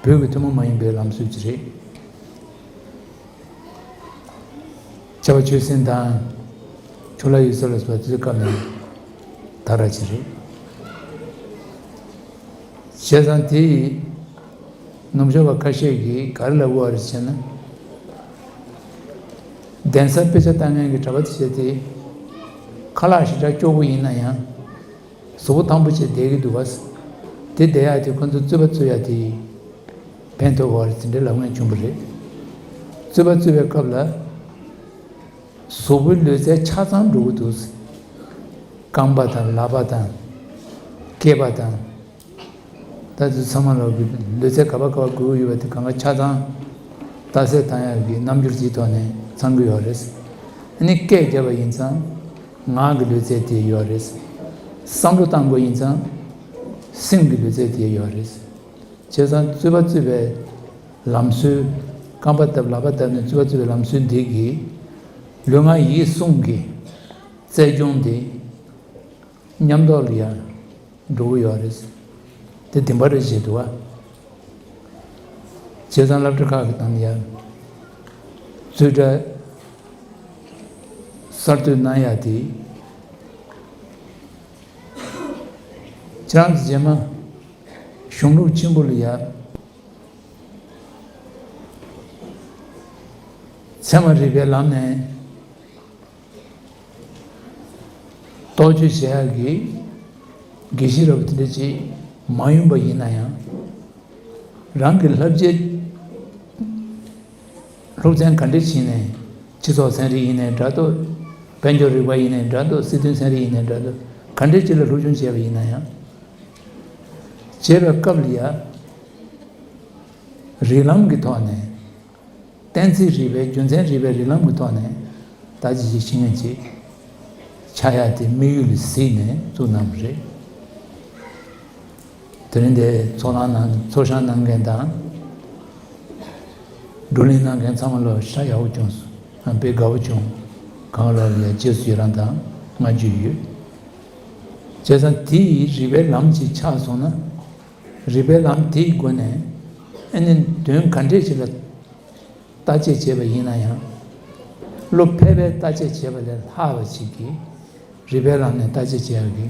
བོད་ཀྱི་ཐུན་མོང་མ་ཡིན་པའི་ལམ་སྲོལ་ཅིག་རེད། ཆབ་བ་ཆོས་སེམས་དང་ཆོ་ལ་ཡུལ་ས་ལ་སོགས་པ་དེ་ཚོའི་སྐབས་ནས་དར་བ་ཅིག་རེད། བྱས་ཙང་དེ་ཡི་ནུབ་ཕྱོགས་པ་ཁ་ཤས་ཀྱིས་ག་རེ་ལབ་དགོས་པ་རེད་ཟེར་ན། གདན་ས་དཔེ་ཆ་ལྟ་མཁན་གྱི་གྲྭ་པ་དེ་བྱས་ཏེ་ཁ་ལག་ཞེ་དྲག་སྐྱོ་པོ་ཡིན་ན་ཡང་། གཟུགས་པོ་ཐང་པོ་བྱས་བསྡད་ཀྱི་འདུག་ག་དེ་བསྡད་ཡག་དེ་ཁོ་ཚོ་རྩོད་པ་རྩོད་ཡག་དེ་ཕན་ཐོགས་པ་རེད་ཟེར་འདྲ་ལབ་མཁན་བྱུང་བ་རེད། རྩོད་པ་རྩོད་པའི་སྐབས་ལ་གཟུགས་པོའི་ལུས་རྩལ་ཆ་ཚང་འགྲོ་གི་འདུག་རྐང་པ་དང་ལག་པ་དང་སྐེད་པ་དང་། ད་དེ་ཚང་མ་ལ་ལུས་རྩལ་ག་པར་ག་པར་དགོས་ཀྱི་ཡོད་པ་དེ་གང་ག་ཆ་ཚང་རྟགས་གསལ་བཏང་ཡག་གི་རྣམ་འགྱུར་གྱི་ཐོག་ནས་ཚང་གི་ཡོད་རེད། ཨ་ནི་སྐད་རྒྱབ་པ་ཡིན་ཙང་ངག་གི་ལུས་རྩལ་དེ་ཡོད་རེད། བསམ་བློ་བཏང་དགོས་ཡིན་ཙང་སེམས་ཀྱི་ལུས་རྩལ་དེ་ཡོད་རེད། བྱས་ཙང་རྩོད་པ་རྩོད་པའི་ལམ་སྲོལ། རྐང་པ་བརྡབ་ལག་པ་བརྡབ་ནས་རྩོད་པ་རྩོད་པའི་ལམ་སྲོལ་འདི་གིས་ལུས་ངག་ཡིད་གསུམ་གྱི་རྩལ་སྦྱོང་དེ་མཉམ་ཐོག་ལ་ཡང་འགྲོ་གི་ཡོད་རེད། དེ་བདེན་པ་རེད་བཞེད་འདུག་བ། བྱས་ཙང་སློབ་གྲྭ་ཁག་གི་ནང་ཡང་རྩོད་གྲྭ་གསར་གཏོད་གནང་ཡག་དེ། ཁྱེད་རང་ཚོ་རྗེས་མ་གཞུང་ལུགས་ཆེན་པོ་ལ་ཡ། ཚད་མ་རིག་པའི་ལམ་ནས་རྟོག་དཔྱོད་བྱེད་ཡག་གི་དགེ་བཤེས་རབ་དེ་འདྲ་ཅིག་མ་ཡོང་པ་ཡིན་ན་ཡང་། རང་གི་བསླབ་བྱའི་སློབ་ཚན་ག་འདྲ་བྱས་ནས་སྤྱི་ཚོགས་ཚན་རིག་ཡིན་ནའི་འདྲ་འདུག་དཔལ་འབྱོར་རིག་པ་ཡིན་ནའི་འདྲ་འདུག་སྲིད་དོན་ཚན་རིག་ཡིན་ནའི་འདྲ་འདུག་ག་འདྲ་ཅིག་ལ་སློབ་སྦྱོང་བྱས་པ་ཡིན་ན་ཡང་། བྱས་པའི་སྐབས་ལ་ཡ། རིགས་ལམ་གྱི་ཐོག་ནས། གཏན་ཚིགས་རིག་པའི་རྒྱུ་མཚན་རིག་པའི་རིགས་ལམ་གྱི་ཐོག་ནས་ད་ཅི་ཞིག་ཤེས་མཁན་ཅིག་ཆགས་ཡ་དེ་དམིགས་ཡུལ་ལ་གཟིགས་ནས་བཙུགས་གནང་བ་རེད། དེ་རིང་འདིར་ཚོགས་ལངས་གནང་ཚོགས་བཞག་གནང་མཁན་དང་། བགྲོ་གླེང་གནང་མཁན་ཚང་མ་ལ་ཤ་ཡག་པོ་བྱུང་སོང་། ཨ་དཔེ་དགའ་པོ་བྱུང་། གང་ལ་ལ་ཡ་རྗེས་སུ་ཡི་རང་དང་བསྔགས་བརྗོད་ཡོད། བྱས་ཙང་དེ་ཡི་རིག་པའི་ལམ་ཅིག་ཆགས་སོང་ན། རིག་པའི་ལམ་དེའི་སྒོ་ནས་ཨ་ནི་དོན་ག་འདྲས་ཅིག་ལ་བརྟག་དཔྱད་བྱས་པ་ཡིན་ན་ཡང་། བློ་ཕལ་པའི་བརྟག་དཔྱད་བྱས་པ་ལས་ལྷག་པ་ཅིག་གིས་རིག་པའི་ལམ་ནས་བརྟག་དཔྱད་བྱེད་ཡག་གི་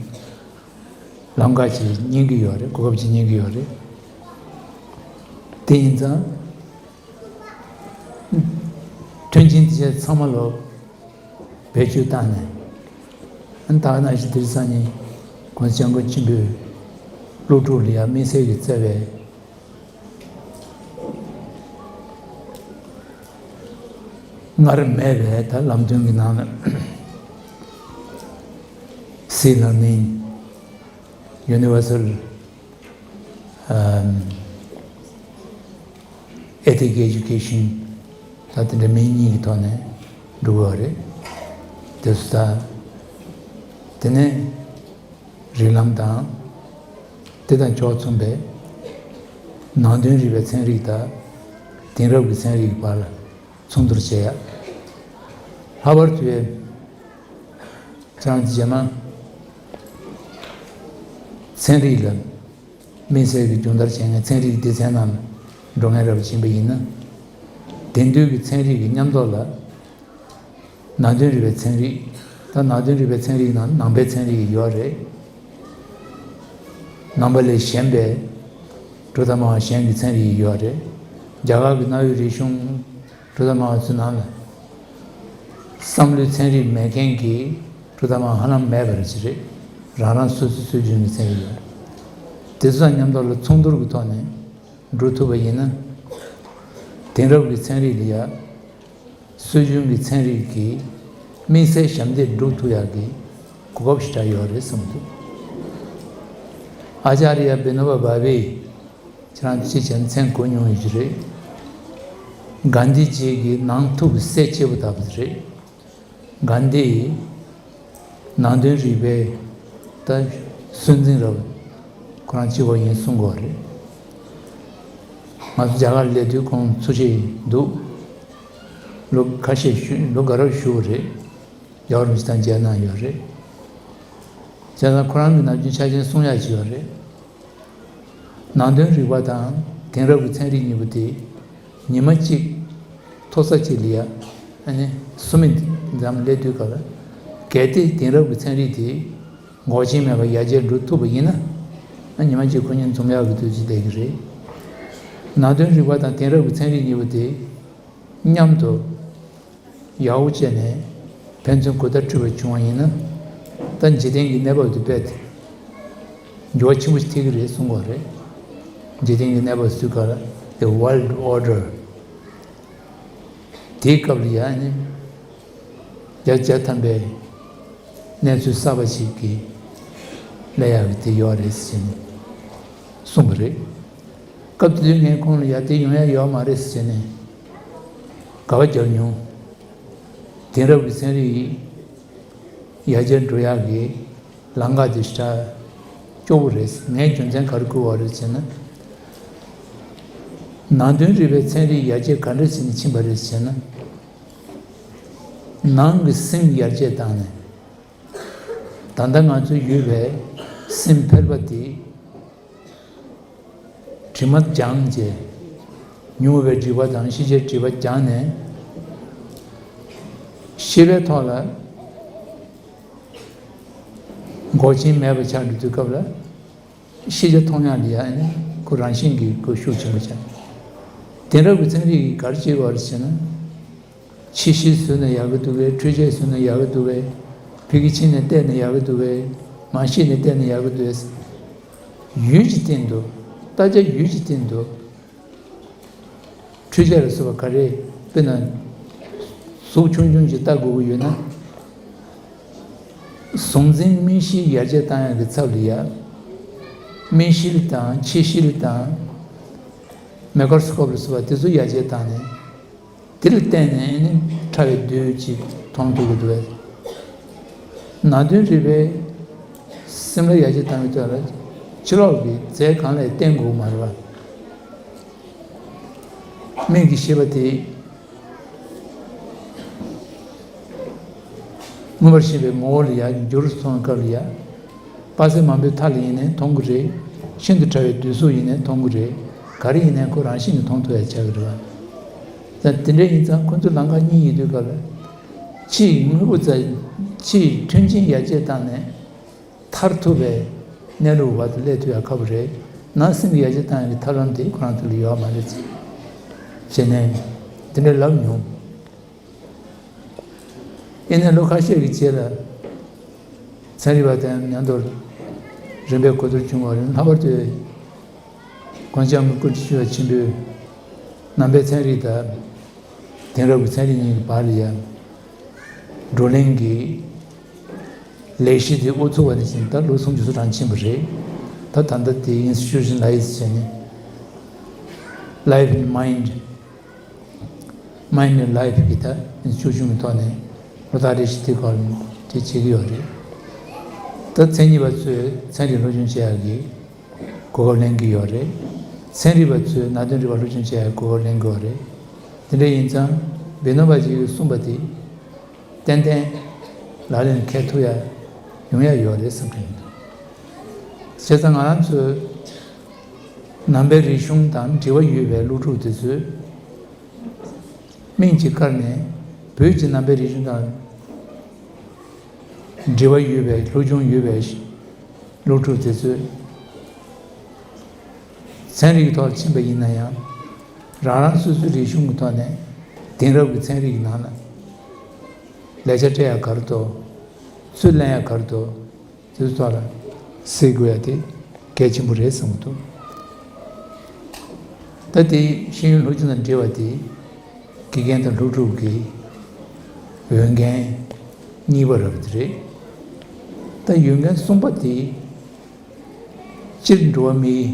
ལམ་ཁ་ཅིག་རྙེད་ཀྱི་ཡོད་རེད། གོ་སྐབས་ཅིག་རྙེད་ཀྱི་ཡོད་རེད། དེ་ཡིན་ཙང་། མཐུན་རྐྱེན་དེ་ཚོ་ཚང་མ་ལོ། བེད་སྤྱོད་བཏང་ནས། ཨ་ནི་ད་ག་ནང་བཞིན་དེང་སང་ཉིན་༸གོང་ས་༸སྐྱབས་མགོན་ཆེན་པོས་སློབ་ཕྲུག་ལ་ཡང་དམིགས་བསལ་གྱིས་བསྩལ་བའི་སྔར་མེད་པའི་ད་ལམ་སྟོན་གྱི་ནང་ལ། Sea Learning, Universal Ethic Education ད་དེ་འདྲ་མིང་གཉིས་ཀྱི་ཐོག་ནས་འགྲོ་གི་ཡོད་རེད། དེ་སུ་ད། དེ་ནས་རིགས་ལམ་དང་། དེ་དང་ཕྱོགས་མཚུངས་པའི་ནང་དོན་རིག་པའི་ཚན་རིག་དང་དེང་རབས་ཀྱི་ཚན་རིག་གི་བར་ལ་མཚུངས་བསྡུར་བྱེད་ཡ། ལྷག་པར་དུ། ཁྱེད་རང་ཚོ་རྗེས་མ་ཚན་རིག་ལ་དམིགས་བསལ་གྱི་སྦྱོང་བརྡར་བྱེད་མཁན་ཚན་རིག་སྡེ་ཚན་ནང་ལ་འགྲོ་མཁན་རབ་ཕྱིན་པ་ཡིན་ན། དེང་དུས་ཀྱི་ཚན་རིག་གི་མཉམ་ཐོག་ལ་ནང་དོན་རིག་པའི་ཚན་རིག་ད་ནང་དོན་རིག་པའི་ཚན་རིག་ནང་ནང་པའི་ཚན་རིག་ཡོད་རེད། ནང་པ་ལས་གཞན་པའི་གྲུབ་མཐའ་སྨྲ་བ་གཞན་གྱི་ཚན་རིག་ཡོད་རེད། རྒྱ་གར་གྱི་གནའ་བོའི་རིག་གཞུང་གྲུབ་མཐའ་སྨྲ་བ་ཚོའི་ནང་ལ། བསམ་བློའི་ཚན་རིག་མེད་མཁན་གྱི་གྲུབ་མཐའ་སྨྲ་བ་ཧ་ལམ་མེད་པ་རེད་ཅེས་རེད། རང་རང་སོ་སོའི་སྲོལ་རྒྱུན་གྱི་ཚན་རིག་ཡོད་རེད། དེ་ཚོ་དང་མཉམ་དུ་ལ་མཚུངས་བསྡུར་གྱི་ཐོག་ནས་འགྲོ་ཐུབ་པ་ཡིན་ན། དེང་རབས་ཀྱི་ཚན་རིག་ལ་ཡ། སྲོལ་རྒྱུན་གྱི་ཚན་རིག་གི་དམིགས་བསལ་ཞབས་འདེགས་སྒྲུབ་ཐུབ་ཡག་གི་གོ་སྐབས་ཞེ་དྲག་ཡོད་རེད་བསམ་འདུག་ཨ་ཅཱརྱ་བི་ནོ་བ་བྷ་ཝེ། ཁྱེད་རང་ཅིག་བྱས་ན་མཚན་གོ་མྱོང་ཡོད་ཀྱི་རེད། གྷན་དྷི་ཇི་གི་ནང་ཐུག་གི་གསལ་ཆེ་པོ་ལྟ་བུ་རེད། གྷན་དྷི་ནང་དོན་རིག་པའི་ད་སྲོལ་འཛིན་རབ། རང་གཅིག་པོ་ཡིན་གསུང་གི་ཡོད་རེད། ང་ཚོ་རྒྱ་གར་སླེབས་དུས་ཁོང་འཚོ་བྱེད་འདུག་ལོ་ཁ་ཤས་བཞུགས། ལོ་འགའ་རབ་བཞུགས་པ་རེད། རྒྱལ་བ་རིན་པོ་ཆེ་དང་མཇལ་གནང་ཡོད་རེད། བྱས་ཙང་ཁོ་རང་གི་ནམ་རྒྱུན་ཆ་རྐྱེན་གསུང་ཡག་ཅིག་ཡོད་རེད། ནང་དོན་རིག་པ་དང་དེང་རབས་ཀྱི་ཚན་རིག་གཉིས་པོ་དེ་ཉི་མ་གཅིག་ཐོག་ས་གཅིག་ལ་ཡ་ཨ་ནི་སུ་མི་འཛམ་སླེབས་དུས་སྐབས་ལ། གལ་ཏེ་དེང་རབས་ཀྱི་ཚན་རིག་དེ་འགོག་རྐྱེན་མེད་པར་ཡར་རྒྱས་འགྲོ་ཐུབ་པ་ཡིན་ན། ཨ་ཉི་མ་གཅིག་ཁོ་གཉིས་འཛོམས་ཡག་གི་དུས་ཚོད་བསྡད་ཀྱི་རེད། ནང་དོན་རིག་པ་དང་དེང་རབས་ཀྱི་ཚན་རིག་གཉིས་པོ་དེ་མཉམ་དུ་ཡག་པོ་བྱས་ནས་ཕན་ཚུན་གོ་བརྡ་འཕྲོད་པ་བྱུང་བ་ཡིན་ན། ད་འཇིག་རྟེན་གྱི་གནས་བབ་དེ་རྦད་དེ་འགྱུར་བ་ཆེན་པོ་ཞིག་ཐེབས་ཀྱི་རེད་གསུང་གི་ཡོད་རེད། འཇིག་རྟེན་གྱི་གནས་བབ་ཟེར་དུས་སྐབས་ལ་The World Order དེའི་སྐབས་ལ་ཡ་ནི་བརྒྱ་ཆ་བརྒྱ་ཐམ་པའི་གནས་ཚུལ་གསར་པ་ཞིག་གི་སླེབས་ཡག་གི་དེ་ཡོད་རེད་ཟེར་ནས་གསུངས་པ་རེད། སྐབས་དེ་དུས་ངས་ཁོང་ལ་ཡ་དེ་ཡོང་ཡ་ཡོད་མ་རེད་ཟེར་ནས་དགག་པ་བརྒྱབ་མྱོང་། དེང་རབས་ཀྱི་ཚན་རིག་ཡར་རྒྱས་འགྲོ་ཡག་གི་ལམ་ཁ་དེ་ཞེ་དྲག་སྐྱོ་བོ་རེད། ངས་རྒྱུ་མཚན་ག་རེ་བཀོད་པ་རེད་ཟེར་ན། ནང་དོན་རིག་པའི་ཚན་རིག་ཡར་རྒྱས་ག་འདྲ་བྱས་ནས་ཕྱིན་པ་རེད་ཟེར་ན། ནང་གི་སེམས་ཡར་རྒྱས་བཏང་ནས། ད་ལྟ་ང་ཚོ་ཡོད་པའི་སེམས་ཕལ་པ་དེ་དྲི་མ་སྦྱངས་བྱས། མྱོང་བའི་སྒྲིབ་པ་དང་ཤེས་བྱའི་སྒྲིབ་པ་སྦྱངས་ནས། ཤེས་པའི་ཐོག་ལ་འགོག་རྐྱེན་མེད་པ་ཆགས་འགྲོ་དུས་སྐབས་ལ། ཤེས་བྱ་མཐོང་ཡག་ལ་ཡ་ཨ་ནི་ཁོ་རང་བཞིན་གྱིས་ཁོ་ཤུགས་ཆེན་པོ་ཆགས། དེང་རབས་ཀྱི་ཚན་རིག་གིས་ག་རེ་བྱེད་དགོས་རེད་ཟེར་ན། ཕྱི་བཤིག་བཟོས་ན་ཡག་གི་འདུག་གས། འཕྲུལ་ཆས་བཟོས་ན་ཡག་གི་འདུག་གས། ཕ་གི་ཕྱི་ནས་བལྟས་ན་ཡག་གི་འདུག་གས། མ་ཤེས་ནས་བལྟས་ན་ཡག་གི་འདུག་གས། ཡུལ་གྱི་སྟེང་དུ། ལྟ་བྱ་ཡུལ་གྱི་སྟེང་དུ། འཕྲུལ་ཆས་ལ་སོགས་པ་ག་རེ། དཔེར་ན། གཟུགས་ཆུང་ཆུང་ཞིག་ལྟ་དགོས་ཀྱི་ཡོད་ན། གཟུགས་འཛིན་མིག་ཤེལ་ཡར་རྒྱས་བཏང་ཡག་གི་ཚབ་ལ་ཡ། མིག་ཤེལ་དང་ཕྱི་ཤེལ་དང་། མའི་ཀོ་རོ་སི་ཀོབ་ལ་སོགས་པ་དེ་ཚོ་ཡར་རྒྱས་བཏང་ནས། དེ་ལ་བརྟེན་ནས་ནི་ཕྲ་བའི་རྡུལ་ཅིག་མཐོང་ཐུབ་ཀྱི་འདུག་པས། ནང་དོན་རིག་པའི་སེམས་ལ་ཡར་རྒྱས་བཏང་བའི་དོན་ལ་ཕྱི་ལོགས་ཀྱི་རྫས་གང་ལ་བརྟེན་དགོས་མ་རེད་པ། མིག་གི་ཤེས་པ་དེ་མངོན་པར་ཤེས་པའི་ངོ་བོ་ལ་ཡར་འགྱུར་སོང་སྐབས་ལ་ཡ། དཔག་ཚད་མང་པོའི་མཐའ་ལ་ཡིན་ནའི་མཐོང་གི་རེད། ཤིན་ཏུ་ཕྲ་བའི་རྡུལ་གཟུགས་ཡིན་ནའི་མཐོང་གི་རེད། ག་རེ་ཡིན་ནའི་ཁོ་རང་བཞིན་གྱིས་མཐོང་ཐུབ་ཡ་ཆགས་ཀྱི་རེད་པ། ད་དེ་འདྲ་ཡིན་ཙང་ཁོ་ཚོ་ལམ་ཁ་གཉིས་ཡིན་དུས་སྐབས་ལ། ཕྱིའི་དངོས་པོ་རྩ། ཕྱིའི་མཐུན་རྐྱེན་ཡར་རྒྱས་བཏང་ནས་ཐར་ཐུབ་པའི་གནས་ལུགས་བར་དུ་སླེབས་ཐུབ་ཡ་ཁག་པོ་རེད། ནང་སེམས་ཀྱི་ཡར་རྒྱས་བཏང་ཡ་གི་ཐབས་ལམ་དེ་ཁོ་རང་ཚོ་ལ་ཡོད་མ་རེད་ཅེས་བྱས་ནས་དེ་འདྲ་ལབ་མྱོང་། ཡིན་ནའི་ལོ་ཁ་ཤས་ཀྱི་རྗེས་ལ་ཚན་རིག་པ་དང་མཉམ་དུ་རིམ་པས་གོ་བསྡུར་བྱུང་བ་རེད། ལྷག་པར་དུ་༸གོང་ས་༸སྐྱབས་མགོན་སྐུ་ཕྲེང་བཅུ་བ་ཆེན་པོས་ནང་པའི་ཚན་རིག་དང་དེང་རབས་ཀྱི་ཚན་རིག་གཉིས་ཀྱི་བར་ལ་ཡང་བགྲོ་གླེང་གི་ལས་གཞི་དེ་དབུ་ཚུགས་པ་ནས་བཟུང་ད་ལོ་སུམ་ཅུ་སོ་གྲངས་ཕྱིན་པ་རེད། ད་ད་ལྟ་དེ་ཨིན་སི་ཊི་ཊུ་ཤན་ལའི་ཛི་བྱས་ནས་Life and Mind། Mind and Life གི་ད་ཨིན་སི་ཊི་ཊུ་ཤན་གྱི་ཐོག་ནས་ལོ་ལྟར་རེ་བཞིན་དེ་སྐོར་དེ་བྱེད་ཀྱི་ཡོད་རེད། ད་མཚན་ཉིད་པ་ཚོས་ཚན་རིག་སློབ་སྦྱོང་བྱེད་ཡག་གི་གོ་སྐབས་ལེན་གྱི་ཡོད་རེད། ཚན་རིག་པ་ཚོས་ནང་དོན་རིག་པ་སློབ་སྦྱོང་བྱེད་ཡག་གོ་སྐབས་ལེན་གྱི་ཡོད་རེད། དེ་འདྲ་ཡིན་ཙང་བི་ནོ་བ་ཇི་ཡིས་གསུངས་པ་དེ་ཏན་ཏན་ལག་ལེན་འཁེལ་ཐུབ་ཡ་ཡོང་ཡ་ཡོད་རེད་བསམ་གྱི་ཡོད། བྱས་ཙང་ང་རང་ཚོའི་ནང་པའི་རིག་གཞུང་དང་འབྲེལ་བ་ཡོད་པའི་སློབ་ཕྲུག་དེ་ཚོས་སྨན་གྱིས་བཀར་ནས་བོད་ཀྱི་ནང་པའི་རིག་གཞུང་དང་འབྲེལ་བ་ཡོད་པའི་སློབ་སྦྱོང་ཡོད་པའི་སློབ་ཕྲུག་དེ་ཚོས་ཚན་རིག་གི་ཐོག་ལ་ཕྱིན་པ་ཡིན་ན་ཡང་། རང་རང་སོ་སོའི་རིག་གཞུང་གི་ཐོག་ནས་དེང་རབས་ཀྱི་ཚན་རིག་གི་ནང་ལ་ལས་བྱ་སྤྲད་ཡག་ག་རེ་འདུག་ཚུར་ལེན་ཡག་ག་རེ་འདུག་དེ་ཚོའི་ཐོག་ལ་གཟིགས་དགོས་ཡ་དེ་གལ་ཆེན་པོ་རེད་བསམ་གྱི་འདུག་ད་དེ་ཤེས་ཡོན་སློབ་སྦྱོང་དང་འབྲེལ་བ་དེ་དགེ་རྒན་དང་སློབ་ཕྲུག་གི་འོས་འགན་གཉིས་པ་རབ་དེ་རེད། ད་འོས་འགན་གསུམ་པ་དེ་སྤྱིར་འགྲོ་བ་མིའི་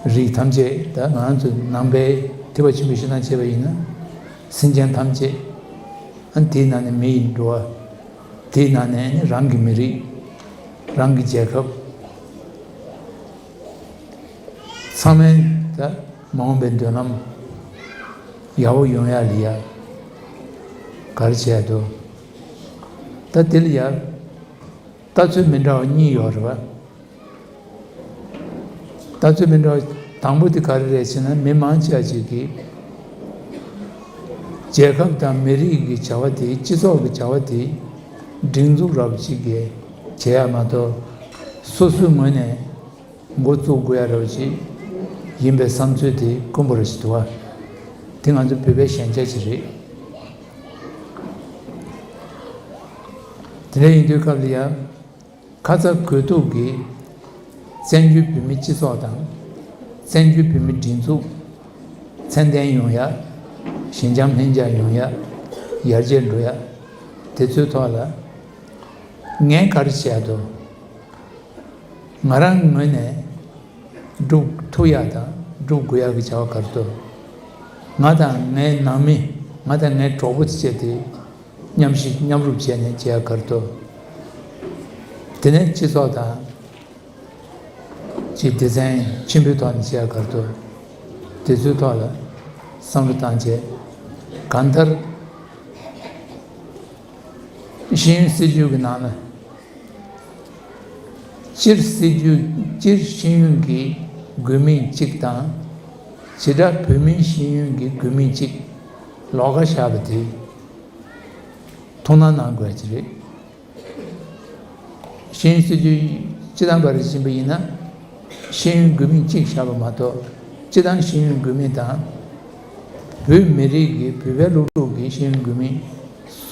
རིགས་ཐམས་ཅད། ད་ང་རང་ཚོ་ནང་པའི་ཐེག་པ་ཆེན་པོའི་བཤད་སྟངས་བྱས་པ་ཡིན་ན། སེམས་ཅན་ཐམས་ཅད། ཨ་ནི་དེའི་ནང་ནས་མི་ཡི་འགྲོ་བ། དེའི་ནང་ནས་ནི་རང་གི་མི་རིགས། རང་གི་རྒྱལ་ཁབ། ཚང་མས་ད་མ་འོངས་པའི་མདུན་ལམ་ཡག་པོ་ཡོང་ཡ་ལ་ཡ་ག་རེ་བྱས་འདུག་ད་དེ་ལ་ཡ་ལྟ་ཚུལ་མི་འདྲ་བ་གཉིས་ཡོད་རེད་བ། ལྟ་ཚུལ་མི་འདྲ་བ་དང་པོ་དེ་ག་རེ་རེད་ཟེར་ན། མི་མང་ཆེ་བ་ཅིག་གིས་རྒྱལ་ཁབ་དང་མི་རིགས་ཀྱི་བྱ་བ་དེ། སྤྱི་ཚོགས་ཀྱི་བྱ་བ་དེ་སྒྲིག་འཛུགས་རབ་ཅིག་གིས་བྱེད་ཡ་མ་གཏོགས། སོ་སོའི་ངོས་ནས་འགོ་བཙུགས་དགོས་ཡ་རབ་ཅིག་ཡིན་པའི་བསམ་ཚུལ་དེ་དཀོན་པོ་རེད་ཞེས་འདུག་བ། དེ་ང་ཚོ་བོད་པའི་ཞན་ཆ་ཅིག་རེད། དེ་འདྲ་ཡིན་དུས་སྐབས་ལ་ཡ། ཁ་ཚ་དགོས་གཏུགས་ཀྱིས་བཙན་བྱོལ་བོད་མིའི་སྤྱི་ཚོགས་དང་། བཙན་བྱོལ་བོད་མིའི་སྒྲིག་འཛུགས་ཚད་ལྡན་ཡོང་ཡ། ཞི་འཇམ་ལྷིང་འཇགས་ཡོང་ཡ། ཡར་རྒྱས་འགྲོ་ཡ། དེ་ཚོའི་ཐོག་ལ་ངས་ག་རེ་བྱས་འདུག་ང་རང་ངོས་ནས་སྒྲུབ་ཐུབ་ཡ་དང་སྒྲུབ་དགོས་ཡ་གི་བྱ་བ་ག་རེ་འདུག་ང་དང་ངའི་ནང་མི། ང་དང་ངའི་གྲོགས་པོ་བཅས་དེ་མཉམ་ཞིག་མཉམ་རུབ་བྱས་ནས་བྱེད་ཡ་ག་རེ་འདུག་དེ་ནས་སྤྱི་ཚོགས་དང་ཅིག་སྡེ་ཚན་ཆེན་པོའི་ཐོག་ནས་བྱེད་ཡ་ག་རེ་འདུག་དེ་ཚོའི་ཐོག་ལ་བསམ་བློ་བཏང་བྱས། གང་ལྟར་ཤེས་ཡོན་སྲིད་བྱུས་ཀྱི་ནང་ལ། སྤྱིར་སྲིད་བྱུས། སྤྱིར་ཤེས་ཡོན་གྱི་དགོས་དམིགས་གཅིག་དང་། བྱེ་བྲག་བོད་མིའི་ཤེས་ཡོན་གྱི་དགོས་དམིགས་གཅིག་ལོགས་ཀ་བཞག་པ་དེ་ཐུགས་སྣང་གནང་དགོས་ཀྱི་རེད། ཤེས་ཡོན་སྲིད་བྱུས་སྤྱི་བཏང་བར་ཕྱིན་པ་ཡིན་ན། ཤེས་ཡོན་དགོས་དམིགས་གཅིག་བཞག་པ་མ་གཏོགས། སྤྱི་བཏང་ཤེས་ཡོན་དགོས་དམིགས་དང་། བོད་མི་རིགས་ཀྱི། བོད་པའི་སློབ་ཕྲུག་གི་ཤེས་ཡོན་དགོས་དམིགས་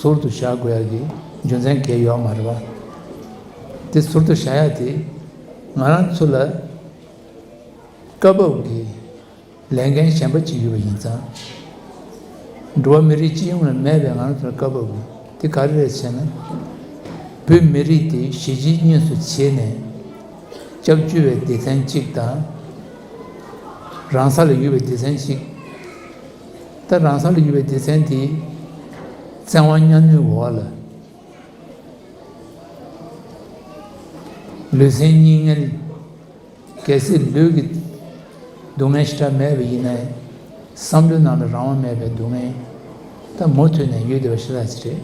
ཟུར་དུ་བཞག་དགོས་ཡ་གི་རྒྱུ་མཚན་གང་ཡང་ཡོད་མ་རེད་པ། དེ་ཟུར་དུ་བཞག་ཡ་དེ་ང་རང་ཚོ་ལ་སྐབས་བབ་ཀྱི་ལས་འགན་གཞན་པ་ཅིག་ཡོད་པ་ཡིན་ཙང་། འགྲོ་བ་མི་རིགས་སྤྱི་ཡོངས་ལ་མེད་པའི་ང་རང་ཚོ་ལ་སྐབས་བབ་ཀྱི་དེ་ག་རེ་རེད་ཟེར་ན། བོད་མི་རིགས་དེ་གཞིས་བྱེས་གཉིས་སུ་གྱེས་ནས་སྐྱབས་བཅོལ་བའི་སྡེ་ཚན་གཅིག་དང་། རང་ས་ལ་ཡོད་པའི་སྡེ་ཚན་གཅིག་ད་རང་ས་ལ་ཡོད་པའི་སྡེ་ཚན་དེ་བཙན་དབང་གཉའ་གནོན་འོག་ལ་ལུས་སེམས་གཉིས་ངལ། གལ་སྲིད་ལུས་ཀྱི་སྡུག་བསྔལ་ཞེ་དྲག་མེད་པ་ཡིན་ནའི། བསམ་བློའི་ནང་ལ་རང་དབང་མེད་པའི་སྡུག་བསྔལ་ད་མུ་མཐུད་ནས་ཡོད་བསྡད་པ་ཞེ་དྲག་ཅིག་རེད།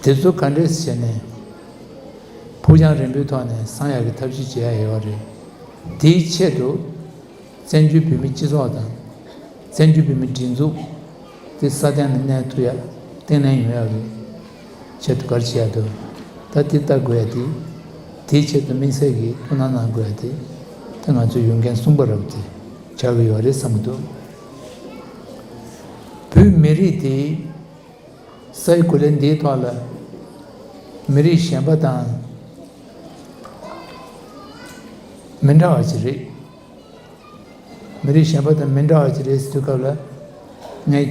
དེ་ཚོ་ག་འདྲས་བྱས་ནས་ཕུགས་རྒྱང་རིང་པོའི་ཐོག་ནས་སངས་ཡག་གི་ཐབས་ཤེས་བྱེད་ཡ་ཡོད་རེད། དེའི་ཆེད་དུ་བཙན་བྱོལ་བོད་མིའི་སྤྱི་ཚོགས་དང་། བཙན་བྱོལ་བོད་མིའི་སྒྲིག་འཛུགས་དེ་སྲ་བརྟན་ལ་གནས་ཐུབ་ཡ། བརྟན་ལྷིང་ཡོང་ཡ་གི་ཆེད་དུ་ག་རེ་བྱེད་ཡ་འདུག་ད་དེ་ལྟ་དགོས་ཡ་དེ། དེའི་ཆེད་དུ་དམིགས་བསལ་གྱི་ཐུགས་སྣང་གནང་དགོས་ཡ་དེ། ད་ང་ཚོའི་ཡོན་ཏན་གསུམ་པ་རབ་དེ་ཆགས་ཀྱི་ཡོད་རེད་བསམ་གྱི་འདུག་བོད་མི་རིགས་དེ་སའི་གོ་ལའི་འདིའི་ཐོག་ལ་མི་རིགས་གཞན་པ་དང་མི་འདྲ་བ་ཞིག་རེད། མི་རིགས་གཞན་པ་དང་མི་འདྲ་བ་ཅིག་རེད་ཟེར་དུས་སྐབས་ལ། ངས་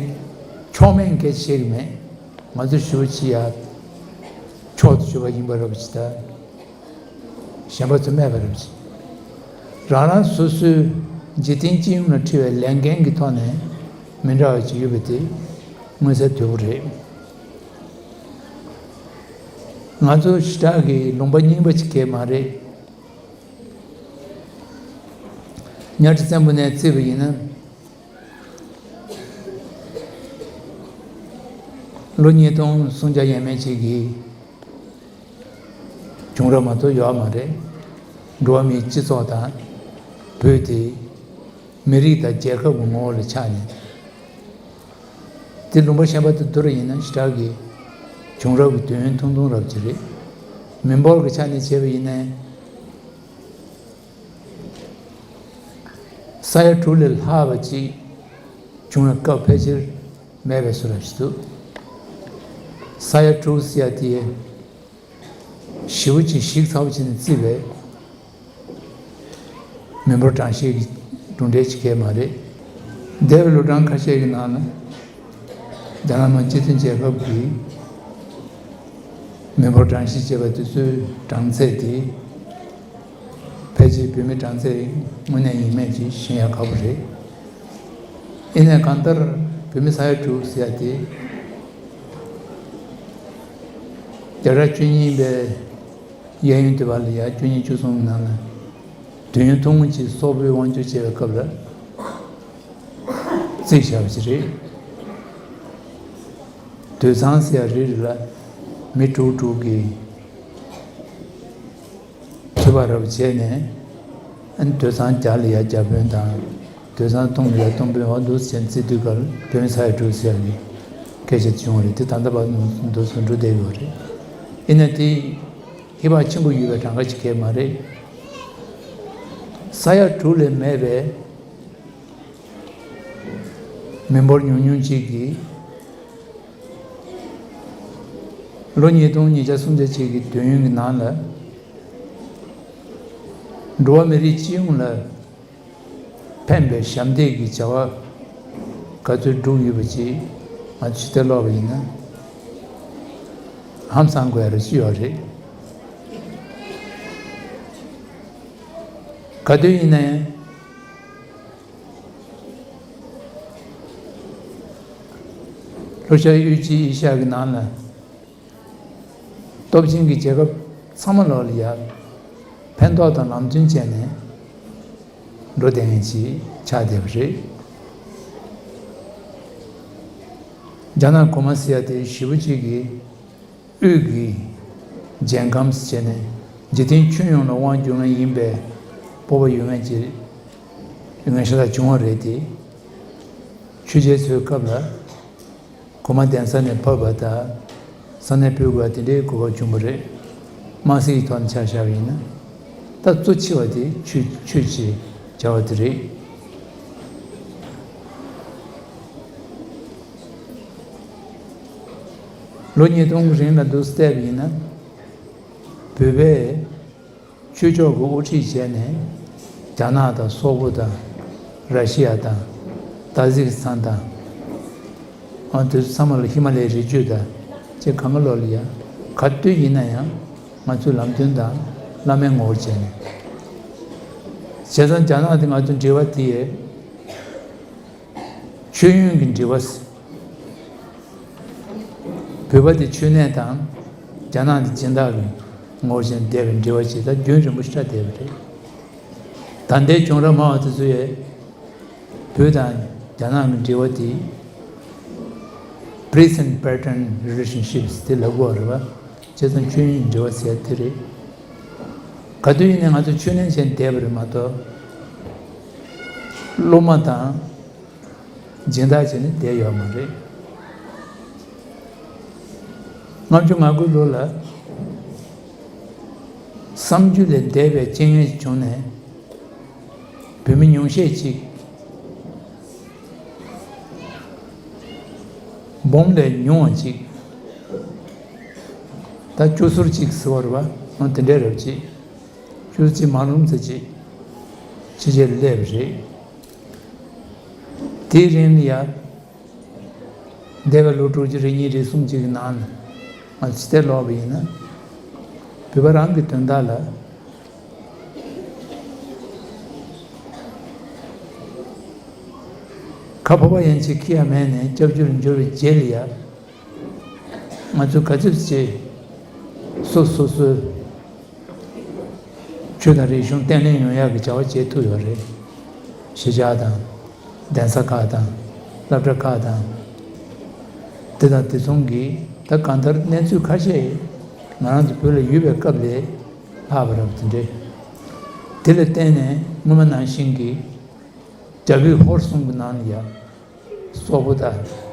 ཕྱོགས་མེད་སྐད་ཆ་བཤད་ཀྱི་མེད། ང་ཚོ་ཞུ་བ་ཅི་ཡ། མཆོག་ཏུ་གྱུར་པ་ཡིན་པ་རབ་ཅིག་དང་། གཞན་པ་ཚོ་མེད་པ་རབ་ཅིག་རང་རང་སོ་སོའི་འཇིག་རྟེན་སྤྱི་ཡོངས་ལ་འཁྲི་བའི་ལས་འགན་གྱི་ཐོག་ནས་མི་འདྲ་བ་ཅིག་ཡོད་པ་དེ་མངོན་གསལ་དོད་པོ་རེད། ང་ཚོ་ཞེ་དྲག་གི་ལུང་པ་རྙིང་པ་ཅིག་གས་མ་རེད། གཉའ་ཁྲི་བཙན་པོ་ནས་བརྩིས་པ་ཡིན་ན། ལོ་ཉིས་སྟོང་སུམ་བརྒྱ་ཡས་མས་ཅིག་གི་བྱུང་རབས་མ་གཏོགས་ཡོད་མ་རེད། འགྲོ་བ་མིའི་སྤྱི་ཚོགས་དང་བོད་དེ་མི་རིགས་དང་རྒྱལ་ཁབ་ཀྱི་ངོ་བོ་ལ་ཆགས་ནས། དེ་ལུང་པ་གཞན་པ་དང་བསྡུར་བ་ཡིན་ན་ཞེ་དྲག་གི་བྱུང་རབས་ཀྱི་དུས་ཡུན་ཐུང་ཐུང་རབ་ཅིག་རེད། མི་འབོར་གྱི་ཆ་ནས་བྱས་པ་ཡིན་ན། ས་ཡ་དྲུག་ལས་ལྷག་པ་ཅིག་བྱུང་བའི་སྐབས་ཕལ་ཆེར་མེད་པའི་བཟོ་འདྲ་ཞིག་འདུག་ས་ཡ་དྲུག་ཟེར་ཡ་དེ་ཞེ་པོ་ཅིག་གཞི་རྩ་བོ་བྱས་ནས་བརྩིས་པའི་མི་འབོར་གྲངས་བཤེར་གྱི་གྲུབ་འབྲས་ཅིག་གས་མ་རེད། འདས་པའི་ལོ་གྲངས་ཁ་ཤས་ཀྱི་ནང་ལ། རྒྱ་ནག་མི་དམངས་སྤྱི་མཐུན་རྒྱལ་ཁབ་ཀྱིས་མི་འབོར་གྲངས་བཤེར་བྱས་པ་དེ་ཚོའི་གྲངས་ཚད་དེ་ཕལ་ཆེར་བོད་མིའི་གྲངས་ཚད་དངོས་གནས་ཡིན་མེད་ཅིག་ཤེས་ཡ་ཁག་པོ་རེད། ཡིན་ནའི་གང་ལྟར་བོད་མི་ས་ཡ་དྲུག་ཟེར་ཡ་དེ་བརྒྱ་ཆ་བཅུ་གཉིས་པའི་གཡས་གཡོན་དེ་བར་ལ་ཡ་བཅུ་གཉིས་བཅུ་གསུམ་གྱི་ནང་ལ། དུས་ཡུན་ཐུང་ངུ་ཅིག་སོག་པོའི་དབང་སྒྱུར་བྱས་པའི་སྐབས་ལ་བརྩིས་བཞག་པ་ཅིག་རེད། དུད་ཚང་ཟེར་ཡ་རེ་རེ་ལ་མི་དྲུག་དྲུག་གིས་འཐུས་པ་རབ་བྱས་ནས། ཨ་ནི་དུད་ཚང་བརྒྱ་ལ་ཡ་བརྒྱ་དཔོན་དང་། དུད་ཚང་སྟོང་ལ་ཡ་སྟོང་དཔོན། འོ་འདུག་སེ་བྱས་ནས་བརྩི་དུས་སྐབས་ལ་དཔོན་ས་ཡ་དྲུག་ཟེར་ཡ་གི་སྐད་ཆ་བྱུང་བ་རེད། དེ་ད་ལྟ་བར་དུ་འདུག་སེ་འགྲོ་བསྡད་ཡོད་རེད། ཡིན་ན་དེ་ཧེ་བག་ཆེན་པོ་ཡོད་པའི་གྲངས་ཀ་ཅིག་གས་མ་རེད། ས་ཡ་དྲུག་ལས་མེད་པའི་མི་འབོར་ཉུང་ཉུང་ཅིག་གིས་ལོ་ཉིས་སྟོང་ཉིས་བརྒྱ་སུམ་བརྒྱ་ཅིག་གི་དུས་ཡུན་གྱི་ནང་ལ། འགྲོ་བ་མི་རིགས་སྤྱི་ཡོངས་ལ་ཕན་པའི་ཞབས་འདེགས་ཀྱི་བྱ་བ་ག་ཚོད་བསྒྲུབས་ཡོད་པ་ཅིག་ང་ཚོས་ཕྱི་བལྟས་ཀློག་པ་ཡིན་ན་ཧང་སང་དགོས་ཡ་རེ་ཅིག་ཡོད་རེད། ག་དུས་ཡིན་ན་ཡང་། ལྷོ་ཤར་དབུས་སྤྱི་ཨེ་ཤ་ཡ་གི་ནང་ལ་སྟོབས་ཆེན་གྱི་རྒྱལ་ཁབ་ཚང་མ་ལོག་ལ་ཡ་ཕན་ཐོགས་དང་ལམ་སྟོན་བྱས་ནས་འགྲོ་བསྡད་མཁན་ཅིག་ཆགས་བསྡད་པ་རེད། རྒྱ་ནག་གོང་མ་ཟེར་ཡ་དེ་ཞེ་པོ་ཅིག་གིས་དབུས་ཀྱི་རྒྱལ་ཁམས་བྱས་ནས་འཇིག་རྟེན་ཁྱོན་ཡོངས་ལ་དབང་བསྒྱུར་མཁན་ཡིན་པའི་སྤོབས་པ་ཡོད་མཁན་ཅིག་ཡོད་མཁན་ཤ་སྟག་བྱུང་བ་རེད་དེ། ཆོས་རྒྱལ་ཚོའི་སྐབས་ལ་གོང་མ་གདན་ས་ནས་ཕབ་པ་དང་ས་གནས་ཕུད་དགོས་པ་དེ་འདྲའི་གོ་སྐབས་བྱུང་བ་རེད། དམངས་སྲིད་ཀྱི་ཐོག་ནས་ཆ་བཞག་པ་ཡིན་ན། ད་གཙོ་ཆེ་བ་དེ་ཆོས་ཆོས་ཀྱི་བྱ་བ་དེ་རེད། ལོ་ཉིས་སྟོང་གི་རིང་ལ་འདུག་སེ་བལྟས་པ་ཡིན་ན། བོད་པས་ཆོས་ཕྱོགས་ཀྱི་དབུ་ཁྲིད་བྱས་ནས་རྒྱ་ནག་དང་སོག་པོ་དང་ར་ཤི་ཡ་དང་ཏཱ་ཟི་ཀི་སི་ཐན་དང་། ཨ་དེ་ཚོ་ཚང་མ་ལ་ཧི་མ་ལའི་རི་རྒྱུད་དང་ཅེས་གང་ག་ལོག་ལ་ཡ་ག་དུས་ཡིན་ན་ཡང་ང་ཚོས་ལམ་སྟོན་དང་བླ་མའི་ངོ་བོར་བྱས་ནས། བྱས་ཙང་རྒྱ་ནག་དེ་ང་ཚོ་འབྲེལ་བ་དེ་ཡས། ཆོས་ཡོན་གྱི་འབྲེལ་བ། བོད་པ་དེ་ཆོས་གནས་དང་རྒྱ་ནག་དེ་སྦྱིན་བདག་གི་ངོ་བོ་བྱས་བསྡད་པའི་འབྲེལ་བ་ཞིག་ད་རྒྱུན་རིང་པོ་ཞིག་ཆགས་བསྡད་པ་རེད། ད་ལྟའི་གྱོང་རག་མང་བ་དེ་ཚོ་ཡས་བོད་དང་རྒྱ་ནག་གི་འབྲེལ་བ་དེ་present pattern relationships དེ་ལབ་དགོས་རེད་པ། བྱས་ཙང་ཆོས་ཡོན་གྱི་འབྲེལ་བ་ཟེར་དེ་རེད། ག་དུས་ཡིན་ནའི་ང་ཚོ་ཆོས་གནས་བྱས་བསྡད་པ་རེད་མ་གཏོགས། སློབ་མ་དང་། སྦྱིན་བདག་བྱས་ནས་བསྡད་ཡོད་མ་རེད། ལྔ་བཅུ་ང་དགུ་ལོ་ལ་བསམ་རྒྱུ་ལས་འདས་པའི་རྐྱེན་ངན་ཞིག་བྱུང་ནས་བོད་མི་ཉུང་ཤས་ཅིག་འབུམ་ལས་ཉུང་བ་ཅིག་ད་བཅུ་ཟུར་ཅིག་ཟེར་བ་རེད་པ། འོ་དེ་འདྲའི་རབ་ཅིག་བཅུ་ཟུར་ཅིག་མ་རུངས་ཙམ་ཅིག་ཕྱི་རྒྱལ་སླེབས་པ་རེད། དེའི་རིང་ལ་ཡ། འདས་པའི་ལོ་དྲུག་ཅུ་རེ་གཉིས་རེ་གསུམ་ཅིག་གི་ནང་ལ་ང་ཚོས་དེ་ཀློག་པ་ཡིན་ན། བོད་པ་རང་གི་དོན་དག་ལ་ཁ་ཕོར་པ་ཡན་ཆད་འཁྱེར་ཡ་མེད་ནས་སྐྱབས་བཅོལ་འབྱོར་བའི་རྗེས་ལ་ཡ། ང་ཚོས་ག་ཚོད་ཅིག་སོ་སོ་སོའི་ཆོས་དང་རིག་གཞུང་བརྟན་ལྷིང་ཡོང་ཡག་གི་བྱ་བ་བྱེད་ཐུབ་ཡོད་རེད། གཞིས་ཆགས་དང་། གདན་ས་ཁག་དང་། སློབ་གྲྭ་ཁག་དང་། དེ་དང་དེ་མཚུངས་ཀྱི་ད་གང་ལྟར་གནས་ཚུལ་ཁ་ཤས་ང་རང་ཚོ་བོད་ལ་ཡོད་པའི་སྐབས་ལས་ལྷག་པ་རབ་དེ་འདྲས། དེ་ལ་བརྟེན་ནས་སྔོན་མ་ནང་བཞིན་གྱི་རྒྱ་བོད་ཧོར་གསུམ་གྱི་ནང་ལ་ཡ། སོག་པོ་དང་།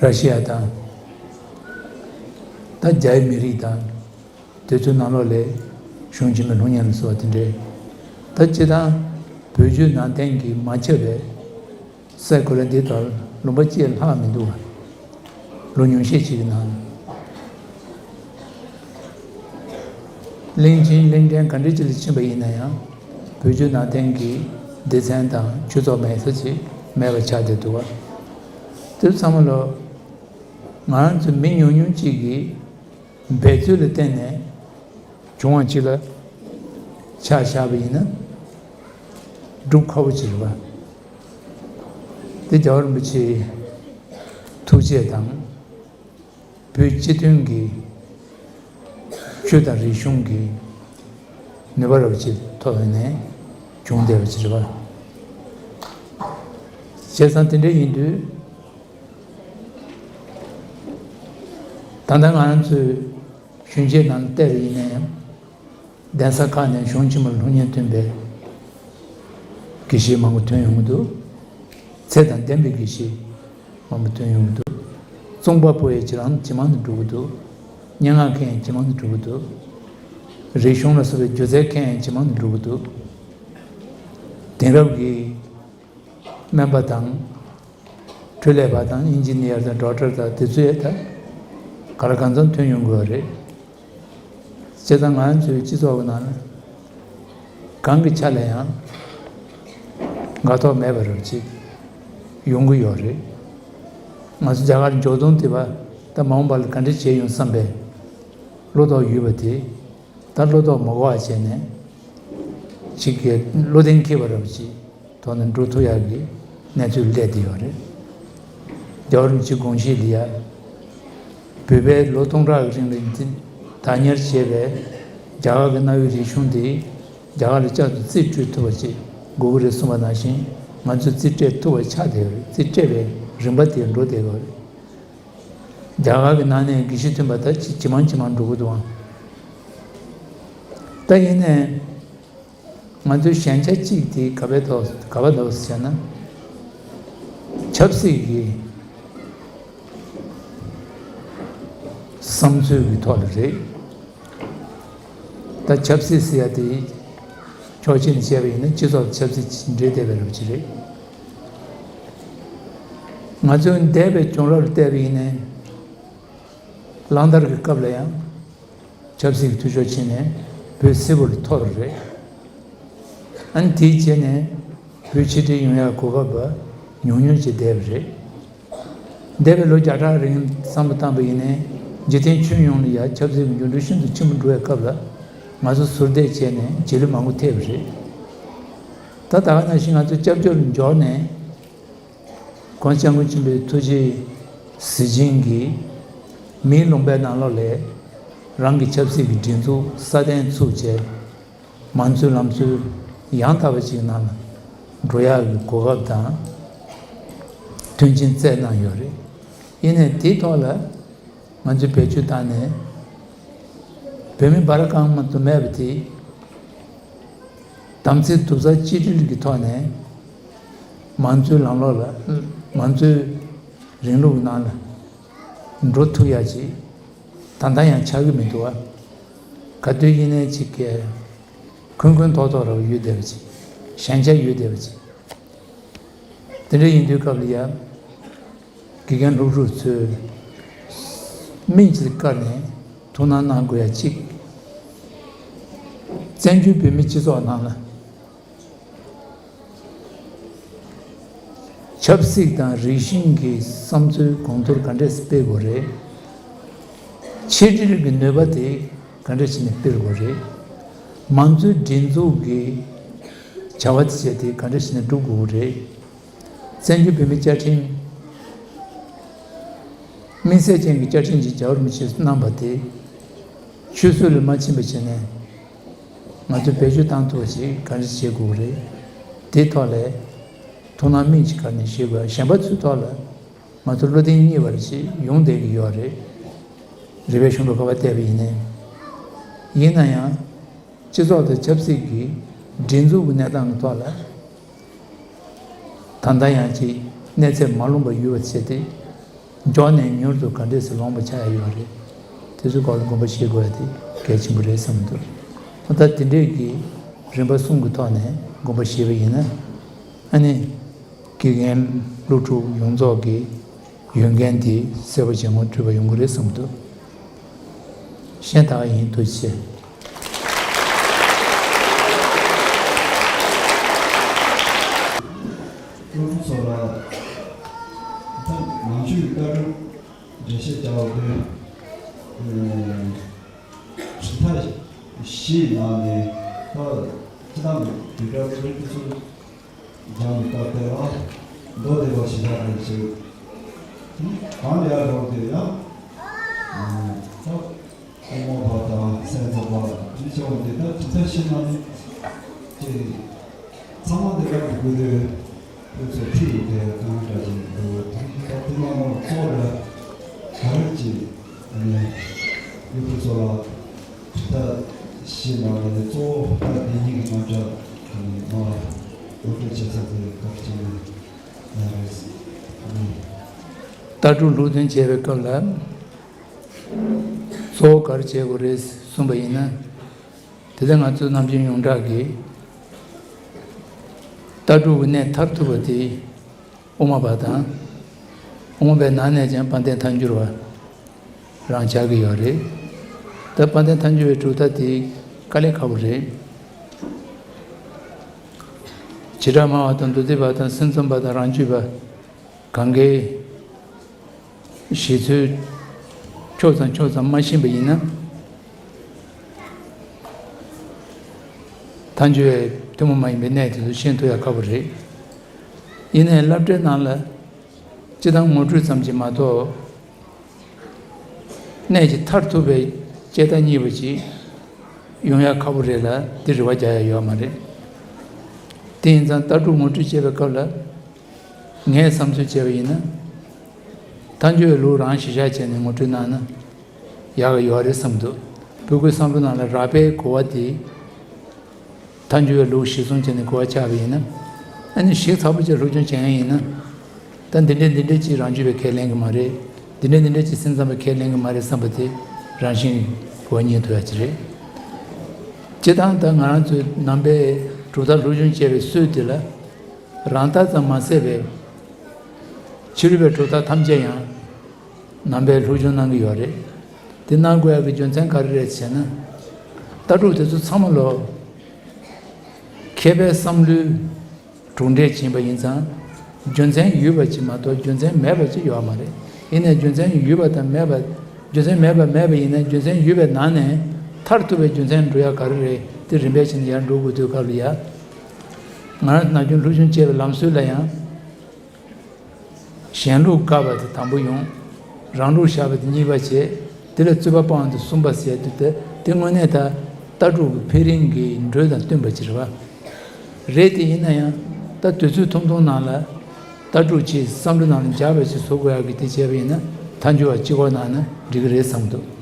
ར་ཤི་ཡ་དང་། ད་རྒྱའི་མི་རིགས་དང་། དེ་ཚོའི་ནང་ལོགས་ལས་གཞུང་ཆེན་མོའི་ལྷུང་བཟེད་ལ་སོགས་པ་དེ་འདྲའི། ད་སྤྱིར་བཏང་བོད་བརྒྱུད་ནང་བསྟན་གྱི་མ་ཁྱབ་པའི་སའི་གོ་ལ་འདི་དག་ལུང་པ་གཅིག་ལྷག་མི་འདུག་བ། ལོ་ཉུང་ཤས་ཅིག་གི་ནང་། གླིང་ཆེན་གླིང་ཕྲན་ག་འདྲ་ཅིག་ལ་ཕྱིན་པ་ཡིན་ན་ཡང་བོད་བརྒྱུད་ནང་བསྟན་གྱི་སྡེ་ཚན་དང་ཆོས་ཚོགས་མེད་ས་ཅིག་མེད་པ་ཆགས་བསྡད་འདུག་བ། དེ་ཚང་མ་ལོ། ང་རང་ཚོ་མི་ཉུང་ཉུང་ཅིག་གིས་འབད་རྩོལ་ལ་བརྟེན་ནས་ བྱུང་བ་ཅིག་ལ་ཆ་བཞག་པ་ཡིན་ན་སྒྲུབ་ཁག་པོ་ཅིག་རེད་པ། དེ་རྒྱལ་བ་རིན་པོ་ཆེའི་ཐུགས་རྗེ་དང་། བོད་སྤྱི་མཐུན་གྱི་ཆོས་དང་རིག་གཞུང་གི་ནུས་པ་རབ་ཅིག་ཐོབ་ནས་བྱུང་བསྡད་པ་ཅིག་རེད་པ། བྱས་ཙང་དེ་འདྲ་ཡིན་དུས། ད་ལྟ་ང་རང་ཚོའི་གཞོན་སྐྱེས་ནང་བལྟས་པ་ཡིན་ན་ཡང་། གདན་ས་ཁག་ནས་གཞུང་ཆེན་མོར་སློབ་གཉེར་ཐོན་པའི་དགེ་བཤེས་མང་པོ་ཐོན་ཡོང་གི་འདུག། ཚད་དང་ལྡན་པའི་དགེ་བཤེས་མང་པོ་ཐོན་ཡོང་གི་འདུག། རྩོམ་པ་པོ་ཡང་ཇེ་རང་ཇེ་མང་དུ་འགྲོ་གི་འདུག། སྙན་ངག་མཁན་ཡང་ཇེ་མང་དུ་འགྲོ་གི་འདུག། རིག་གཞུང་ལ་སོགས་པའི་སྒྱུ་རྩལ་མཁན་ཡང་ཇེ་མང་དུ་འགྲོ་གི་འདུག། དེང་རབས་ཀྱི་སྨན་པ་དང་། འཕྲུལ་ལས་པ་དང་ཨིན་ཇི་ནི་ཡར་དང་ཌོག་ཊར་དང་དེ་ཚོ་ཡང་ད་ག་ལ་གང་འཚམ་ཐོན་ཡོང་གི་ཡོད་རེད། བྱས་ཙང་ང་ཚོའི་སྤྱི་ཚོགས་ཀྱི་ནང་ལ་གང་གི་ཆ་ལ་ཡང་དགའ་ཐོག་མེད་པ་རབ་ཅིག་ཡོང་གི་ཡོད་རེད། ང་ཚོ་རྒྱ་གར་འབྱོར་དོན་དེ་བ་ད་མ་འོངས་པ་ལ་ག་འདྲ་བྱས་ཡོང་བསམ་པའི་བློ་དོགས་ཡོད་པ་དེ། ད་བློ་དོགས་མ་དགོས་པ་བྱས་ནས། གཅིག་གིས་བློ་གདེང་འཁེལ་བ་རབ་ཅིག་ཐོག་ནས་འགྲོ་ཐུབ་ཡག་གི་གནས་ཚུལ་སླེབས་བསྡད་ཡོད་རེད། རྒྱལ་བ་རིན་པོ་ཆེའི་དགོངས་གཞི་ལ་ཡ། བོད་པས་ལོ་སྟོང་ཕྲག་གི་རིང་ལ་འཛིན་བདག་གཉེར་བྱས་པའི་རྒྱ་གར་གྱི་གནའ་བོའི་རིག་གཞུང་དེ་རྒྱ་གར་ལ་བསྐྱར་དུ་རྩིས་སྤྲོད་ཐུབ་པ་ཅིག་དགོས་ཀྱི་རེད་གསུངས་པ་ནང་བཞིན་ང་ཚོས་རྩིས་སྤྲད་ཐུབ་པ་ཆགས་བསྡད་ཡོད་རེད། རྩིས་སྤྲད་པའི་རིམ་པ་དེ་འགྲོ་བསྡད་ཡོད་རེད། རྒྱ་གར་གྱི་ནང་ནས་དགེ་བཤེས་ཐོན་པ་ད་ཅི་ཇེ་མང་ཇེ་མང་འགྲོ་གི་འདུག་ཨང་། ད་ཡིན་ནའི་ང་ཚོའི་ཞན་ཆ་གཅིག་དེ་ག་པར་འདུག་ག་པར་འདུག་ཟེར་ན། ཆབ་སྲིད་ཀྱི་བསམ་ཚུལ་གྱི་ཐོག་ལ་རེད། ད་ཆབ་སྲིད་ཟེར་ཡ་དེ་ཕྱོགས་གཅིག་ནས་བཤད་པ་ཡིན་ན་སྤྱི་ཚོགས་ཆབ་སྲིད་འདྲེས་བསྡད་པའི་རབས་ཅིག་རེད། ང་ཚོའི་འདས་པའི་བྱུང་རབས་ལ་བལྟས་པ་ཡིན་ནའི། གླང་དར་གྱི་སྐབས་ལ་ཡང་ཆབ་སྲིད་ཀྱི་འཐུས་ཤོར་ཕྱིན་ནས་བོད་སིལ་བུར་འཐོར་བ་རེད། ཨ་ནི་དེའི་རྗེས་ནས་བོད་ཕྱིར་དྲན་ཡོང་ཡག་གོ་སྐབས་ཉུང་ཉུང་ཅིག་བསྡད་པ་རེད། འདས་པའི་ལོ་བརྒྱ་ཕྲག་རིང་བསམ་བློ་བཏང་པ་ཡིན་ནའི་འཇིག་རྟེན་ཁྱོན་ཡོངས་ལ་ཡང་ཆབ་སྲིད་ཀྱི་འགྱུར་འགྲོས་ཤིན་ཏུ་ཆེན་པོ་འགྲོ་བའི་སྐབས་ལ་ང་ཚོ་ཟུར་བལྟས་བྱས་ནས་རྗེས་ལུས་མང་པོ་ཐེབས་པ་རེད། ད་ད་ག་ནང་བཞིན་ང་ཚོ་སྐྱབས་བཅོལ་ལ་འབྱོར་ནས། ༸གོང་ས་༸སྐྱབས་མགོན་ཆེན་པོའི་ཐུགས་རྗེའི་གཟི་བྱིན་གྱིས་མིའི་ལུང་པའི་ནང་ལོགས་ལ་རང་གི་ཆབ་སྲིད་ཀྱི་སྒྲིག་འཛུགས་སྲ་བརྟན་ཚུགས་བྱས། མང་གཙོའི་ལམ་སྲོལ་ཡང་དག་པ་ཞིག་ནང་ལ་འགྲོ་ཡག་གི་གོ་སྐབས་དང་མཐུན་རྐྱེན་བསྩལ་གནང་ཡོད་རེད། ཡིན་ནའི་དེའི་ཐོག་ལ་ང་ཚོས་བེད་སྤྱོད་བཏང་ནས་བོད་མི་འབའ་ར་གང་མ་གཏོགས་མེད་པ་དེ། དམ་ཚིག་རྡོག་རྩ་གཅིག་སྒྲིལ་གྱི་ཐོག་ནས་མང་གཙོའི་ལམ་ལུགས་ལ། མང་གཙོའི་རིང་ལུགས་ནང་ལ་འགྲོ་ཐུབ་ཡ་ཅིག་ད་ལྟ་ཡང་ཆགས་ཀྱི་མི་འདུག་བ། ག་དུས་ཡིན་ནའི་ཅིག་གིས་འཁོན་འཁོན་ཐོག་ཐོག་ར་བ་ཡོད་བསྡད་པ་ཅིག་ཞན་ཆ་ཡོད་བསྡད་པ་ཅིག་དེ་འདྲ་ཡིན་དུས་སྐབས་ལ་ཡ། དགེ་རྒན་སློབ་ཕྲུག་ཚོས་སྨིན་ཅིག་བཀར་ནས་ཐུགས་སྣང་གནང་དགོས་ཡ་གཅིག་བཙན་བྱོལ་བོད་མིའི་སྤྱི་ཚོགས་ནང་ལ་ཆབ་སྲིད་དང་རིག་གཞུང་གི་བསམ་ཚུལ་གོང་མཐོར་ག་འདྲས་སྤེལ་དགོས་རེད། ཆེད་སྒྲིལ་གྱི་ནུས་པ་དེ་ག་འདྲས་བྱས་ནས་སྤེལ་དགོས་རེད། མང་གཙོའི་སྒྲིག་འཛུགས་ཀྱི་བྱ་བ་དེ་བྱས་ཏེ་ག་འདྲས་བྱས་ནས་སྒྲུབ་དགོས་རེད། བཙན་བྱོལ་བོད་མིའི་བཅའ་ཁྲིམས། དམིགས་བསལ་ཅན་གྱི་བཅའ་ཁྲིམས་ཤིག་རྒྱལ་བ་རིན་པོ་ཆེས་གནང་བ་དེ། ཆུད་ཟོས་ལ་མ་ཕྱིན་པ་བྱས་ནས། ང་ཚོས་བེད་སྤྱོད་བཏང་ཐུབ་པ་ཞིག་ག་རེ་བྱེད་དགོས་ཀྱི་རེད། དེའི་ཐོག་ལ། ཐུགས་སྣང་སྨིན་ཅིག་ག་ནས་བྱེད་དགོས་གཞན་པ་ཚོའི་ཐོག་ལ། ང་ཚོ་བློ་གདེང་རྙེད་པ་ཞིག་ཡོང་བསྡད་ཀྱི་ཡོད་རེད། རིག་པའི་གཞུང་ལུགས་ཁ་པར་བལྟས་པ་ཡིན་ནའི། ཡིན་ན་ཡང་། སྤྱི་ཚོགས་དང་ཆབ་སྲིད་ཀྱི་སྒྲིག་འཛུགས་ཀྱི་གནས་སྟངས་ཀྱི་ཐོག་ལ། ད་ལྟ་ཡང་ཅིག་གནས་ཚད་མ་ལོངས་པ་ཡོད་པ་བྱས་ཏེ། མགྱོགས་ནས་མྱུར་དུ་ག་འདྲས་སེ་ལོངས་པ་ཆགས་ཡ་ཡོད་རེད། དེ་ཚོའི་སྐོར་ལ་དགོངས་པ་བཞེས་དགོས་ཡ་དེ་གལ་ཆེན་པོ་རེད་བསམ་གྱི་འདུག་ད་དེ་འདྲས་ཀྱི་རིམ་པ་གསུམ་གྱི་ཐོག་ནས་དགོངས་པ་བཞེས་པ་ཡིན་ན། ཨ་ནི། དགེ་རྒན་སློབ་ཕྲུག་ཡོངས་རྫོགས་ཀྱི་ཡོན་ཀན་དེ་གསལ་པོ་ཇེ་མང་འཕྲོད་པ་ཡོང་གི་རེད་བསམ་གྱི་འདུག་གཞན་དག་ཡིན། ཐུགས་རྗེ་ཆེ། སློབ་ཕྲུག་ཚོ་ལ་ད་ནང་ཆོས་ཀྱི་བཀའ་སྒྲུབ་འགྲེལ་བཤད་བྱ་བ་དེ། ཨ། གྲུབ་མཐའ་བཞི་ ཅིའི་ནང་ནས་ད་ཅི་ལྟར་དུས་འདྲ་ཚོའི་དུས་ཚོད་སྦྱང་དུ་བཏབ་སྟེ་ལ་མདོ་སྡེ་པ་ཞེས་བྱ་དང་བཅས། གང་ལ་ཡང་རོགས་ཏེ་ཡང་ད་དབུ་མ་པ་དང་སེམས་ཙམ་པ་མི་ཆེ་བ་འདི་དག་དྲི་ཐབས་ཤེས་ན་ནི་ཅེས་ཚང་མ་འདི་དག་གི་དགོས་འདོད་ཕུན་ཚོགས་ཁྲིད་ཡོད་པའི་གང་འདྲ་ཅིག་འདུག་ད་དེ་མ་ནོར་གཙོ་ལ་ག་རེ་ཅིག་ཨ་ནི་ཡུལ་ཕུན་ཚོགས་ལ་དྲི་ཐབས་ཤེས་ན་ནི་གཙོ་བོ་ད་འདི་ཉིད་ཀྱི་རྣམ་གཞག་ཨ་ནི་མ་འོ་སྤྲོད་བྱེད་ས་དེ་ག་རེ་ཅིག་ནི་ཡང་རེད། ཨ་ནི་ལྟ་གྲུབ་ལུགས་མཐུན་བྱེད་པའི་སྐབས་ལ། གཙོ་བོ་ག་རེ་བྱེད་དགོས་རེད་གསུངས་པ་ཡིན་ན། དེ་ལྟར་ང་ཚོའི་ནམ་རྒྱུན་ཡོངས་གྲགས་ཀྱི་ལྟ་གྲུབ་ཀྱི་གནས་མཐར་ཐུག་པ་དེ་དབུ་མ་པ་དང་། དབུ་མ་པའི་ནང་ནས་ཀྱང་དཔལ་ལྡན་ཐལ་འགྱུར་བ་རང་ཆགས་ཀྱི་ཡོད་རེད། ད་དཔལ་ལྡན་ཐལ་འགྱུར་བའི་གྲུབ་མཐའ་དེ་དཀའ་ལས་ཁག་པོ་རེད། བྱེ་བྲག་སྨྲ་བ་དང་མདོ་སྡེ་པ་དང་སེམས་ཙམ་པ་དང་རང་རྒྱུད་པ། གང་གའི་བཞེད་ཚུལ་ཕྱོགས་ཙམ་ཕྱོགས་ཙམ་མ་ཤེས་པ་ཡིན་ན། ཐལ་འགྱུར་བའི་ཐུན་མོང་མ་ཡིན་པའི་གནས་དེ་ཚོ་ཤེས་ཐུབ་ཡ་ཁག་པོ་རེད། ཡིན་ནའི་བསླབ་བྱའི་ནང་ལ་སྤྱིར་བཏང་ངོ་སྤྲོད་ཙམ་གྱིས་མ་གཏོགས། གནད་ཀྱི་མཐར་ཐུག་པའི་དཔྱད་བརྡ་རྙེད་པ་ཅིག་ཡོང་ཡ་ཁག་པོ་རེད་ལ་དེ་རེ་བ་རྒྱག་ཡ་ཡོད་མ་རེད། དེ་ཡིན་ཙང་ལྟ་གྲུབ་ངོ་སྤྲོད་བྱེད་པའི་སྐབས་ལ། ངས་བསམ་ཚུལ་བྱས་པ་ཡིན་ན། ཐལ་འགྱུར་བའི་ལུགས་རང་གཞི་བཞག་བྱས་ནས་ངོ་སྤྲོད་གནང་ན་ཡག་གི་ཡོད་རེད་བསམ་འདུག་སྤུ་གུའི་བསམ་བློ་ནང་ལ་རགས་པའི་གོ་བ་དེ་ཐལ་འགྱུར་བའི་ལུགས་གཞིར་བཟུང་བྱས་ནས་གོ་བ་ཆགས་པ་ཡིན་ན། ཨ་ནི་ཞིབ་ཚགས་པོ་བྱས་སློབ་སྦྱོང་བྱེད་མཁན་ཡིན་ན། ད་འདི་འདྲས་འདི་འདྲས་ཅིག་རང་རྒྱུད་པས་ཁས་ལེན་གི་མ་རེད། འདི་འདྲས་འདི་འདྲས་ཅིག་སེམས་ཙམ་པས་ཁས་ལེན་གི་མ་རེད་བསམ་པ་དེ་རང་བཞིན་གོ་བ་རྙེད་ཐུབ་ཡ་ཅིག་རེད། སྤྱིར་བཏང་ད་ང་རང་ཚོའི་ནང་པའི་གྲུབ་མཐའ་སློབ་སྦྱོང་བྱས་པའི་སྲོལ་དེ་ལ། རང་ལྟ་ཙམ་མ་ཟད་པའི་ཕྱི་རོལ་པའི་གྲུབ་མཐའ་ཐམས་ཅད་ཡང་ནང་པའི་སློབ་སྦྱོང་གནང་གི་ཡོད་རེད། དེ་གནང་དགོས་ཡག་གི་རྒྱུ་མཚན་ག་རེ་རེད་ཟེར་ན། ལྟ་གྲུབ་དེ་ཚོ་ཚང་མ་ལོ། མཁས་པའི་བསམ་བློའི་གྲུབ་འབྲས་ཡིན་པ་ཡིན་ཙང་། རྒྱུ་མཚན་ཡོད་པ་ཅིག་མ་གཏོགས་རྒྱུ་མཚན་མེད་པ་ཅིག་ཡོད་མ་རེད། ཡིན་ནའི་རྒྱུ་མཚན་ཡོད་པ་དང་མེད་པ། རྒྱུ་མཚན་མེད་པ་མེད་པ་ཡིན་ན་རྒྱུ་མཚན་ཡོད་པའི་ནང་ནས་མཐར་ཐུག་པའི་རྒྱུ་མཚན་འགྲོ་ཡག་ག་རེ་རེད་དེ་རིམ་པས་བྱས་ནས་ཡར་འགྲོ་དགོས་དུས་སྐབས་ལ་ཡ། ང་རང་ནམ་རྒྱུན་སློབ་སྦྱོང་བྱེད་པའི་ལམ་སྲོལ་ལ་ཡང་། གཞན་ལུགས་བཀག་པ་དེ་དང་པོ་ཡོང་། རང་ལུགས་བཞག་པ་དེ་གཉིས་པ་བྱས། དེ་ལ་རྩོད་པ་སྤང་བ་དེ་གསུམ་པ་ཟེར་དུས་དེ་དེ་དངོས་གནས་ད་ལྟ་གྲུབ་ཀྱི་འཕེལ་རིམ་གྱི་འགྲོས་དང་བསྟུན་པ་ཅིག་རེད་བ། རེད་དེ་ཡིན་ན་ཡང་ད་དུས་ཚོད་ཐུང་ཐུང་ནང་ལ་ལྟ་གྲུབ་ཅིག་བསམ་བློ་ནང་ལ་འཇགས་པ་ཅིག་བཟོ་དགོས་ཡག་གི་དེ་བྱས་པ་ཡིན་ན་ཐལ་འགྱུར་བ་གཅིག་པོ་ནང་ན་འགྲིག་གི་རེད་བསམ་འདུག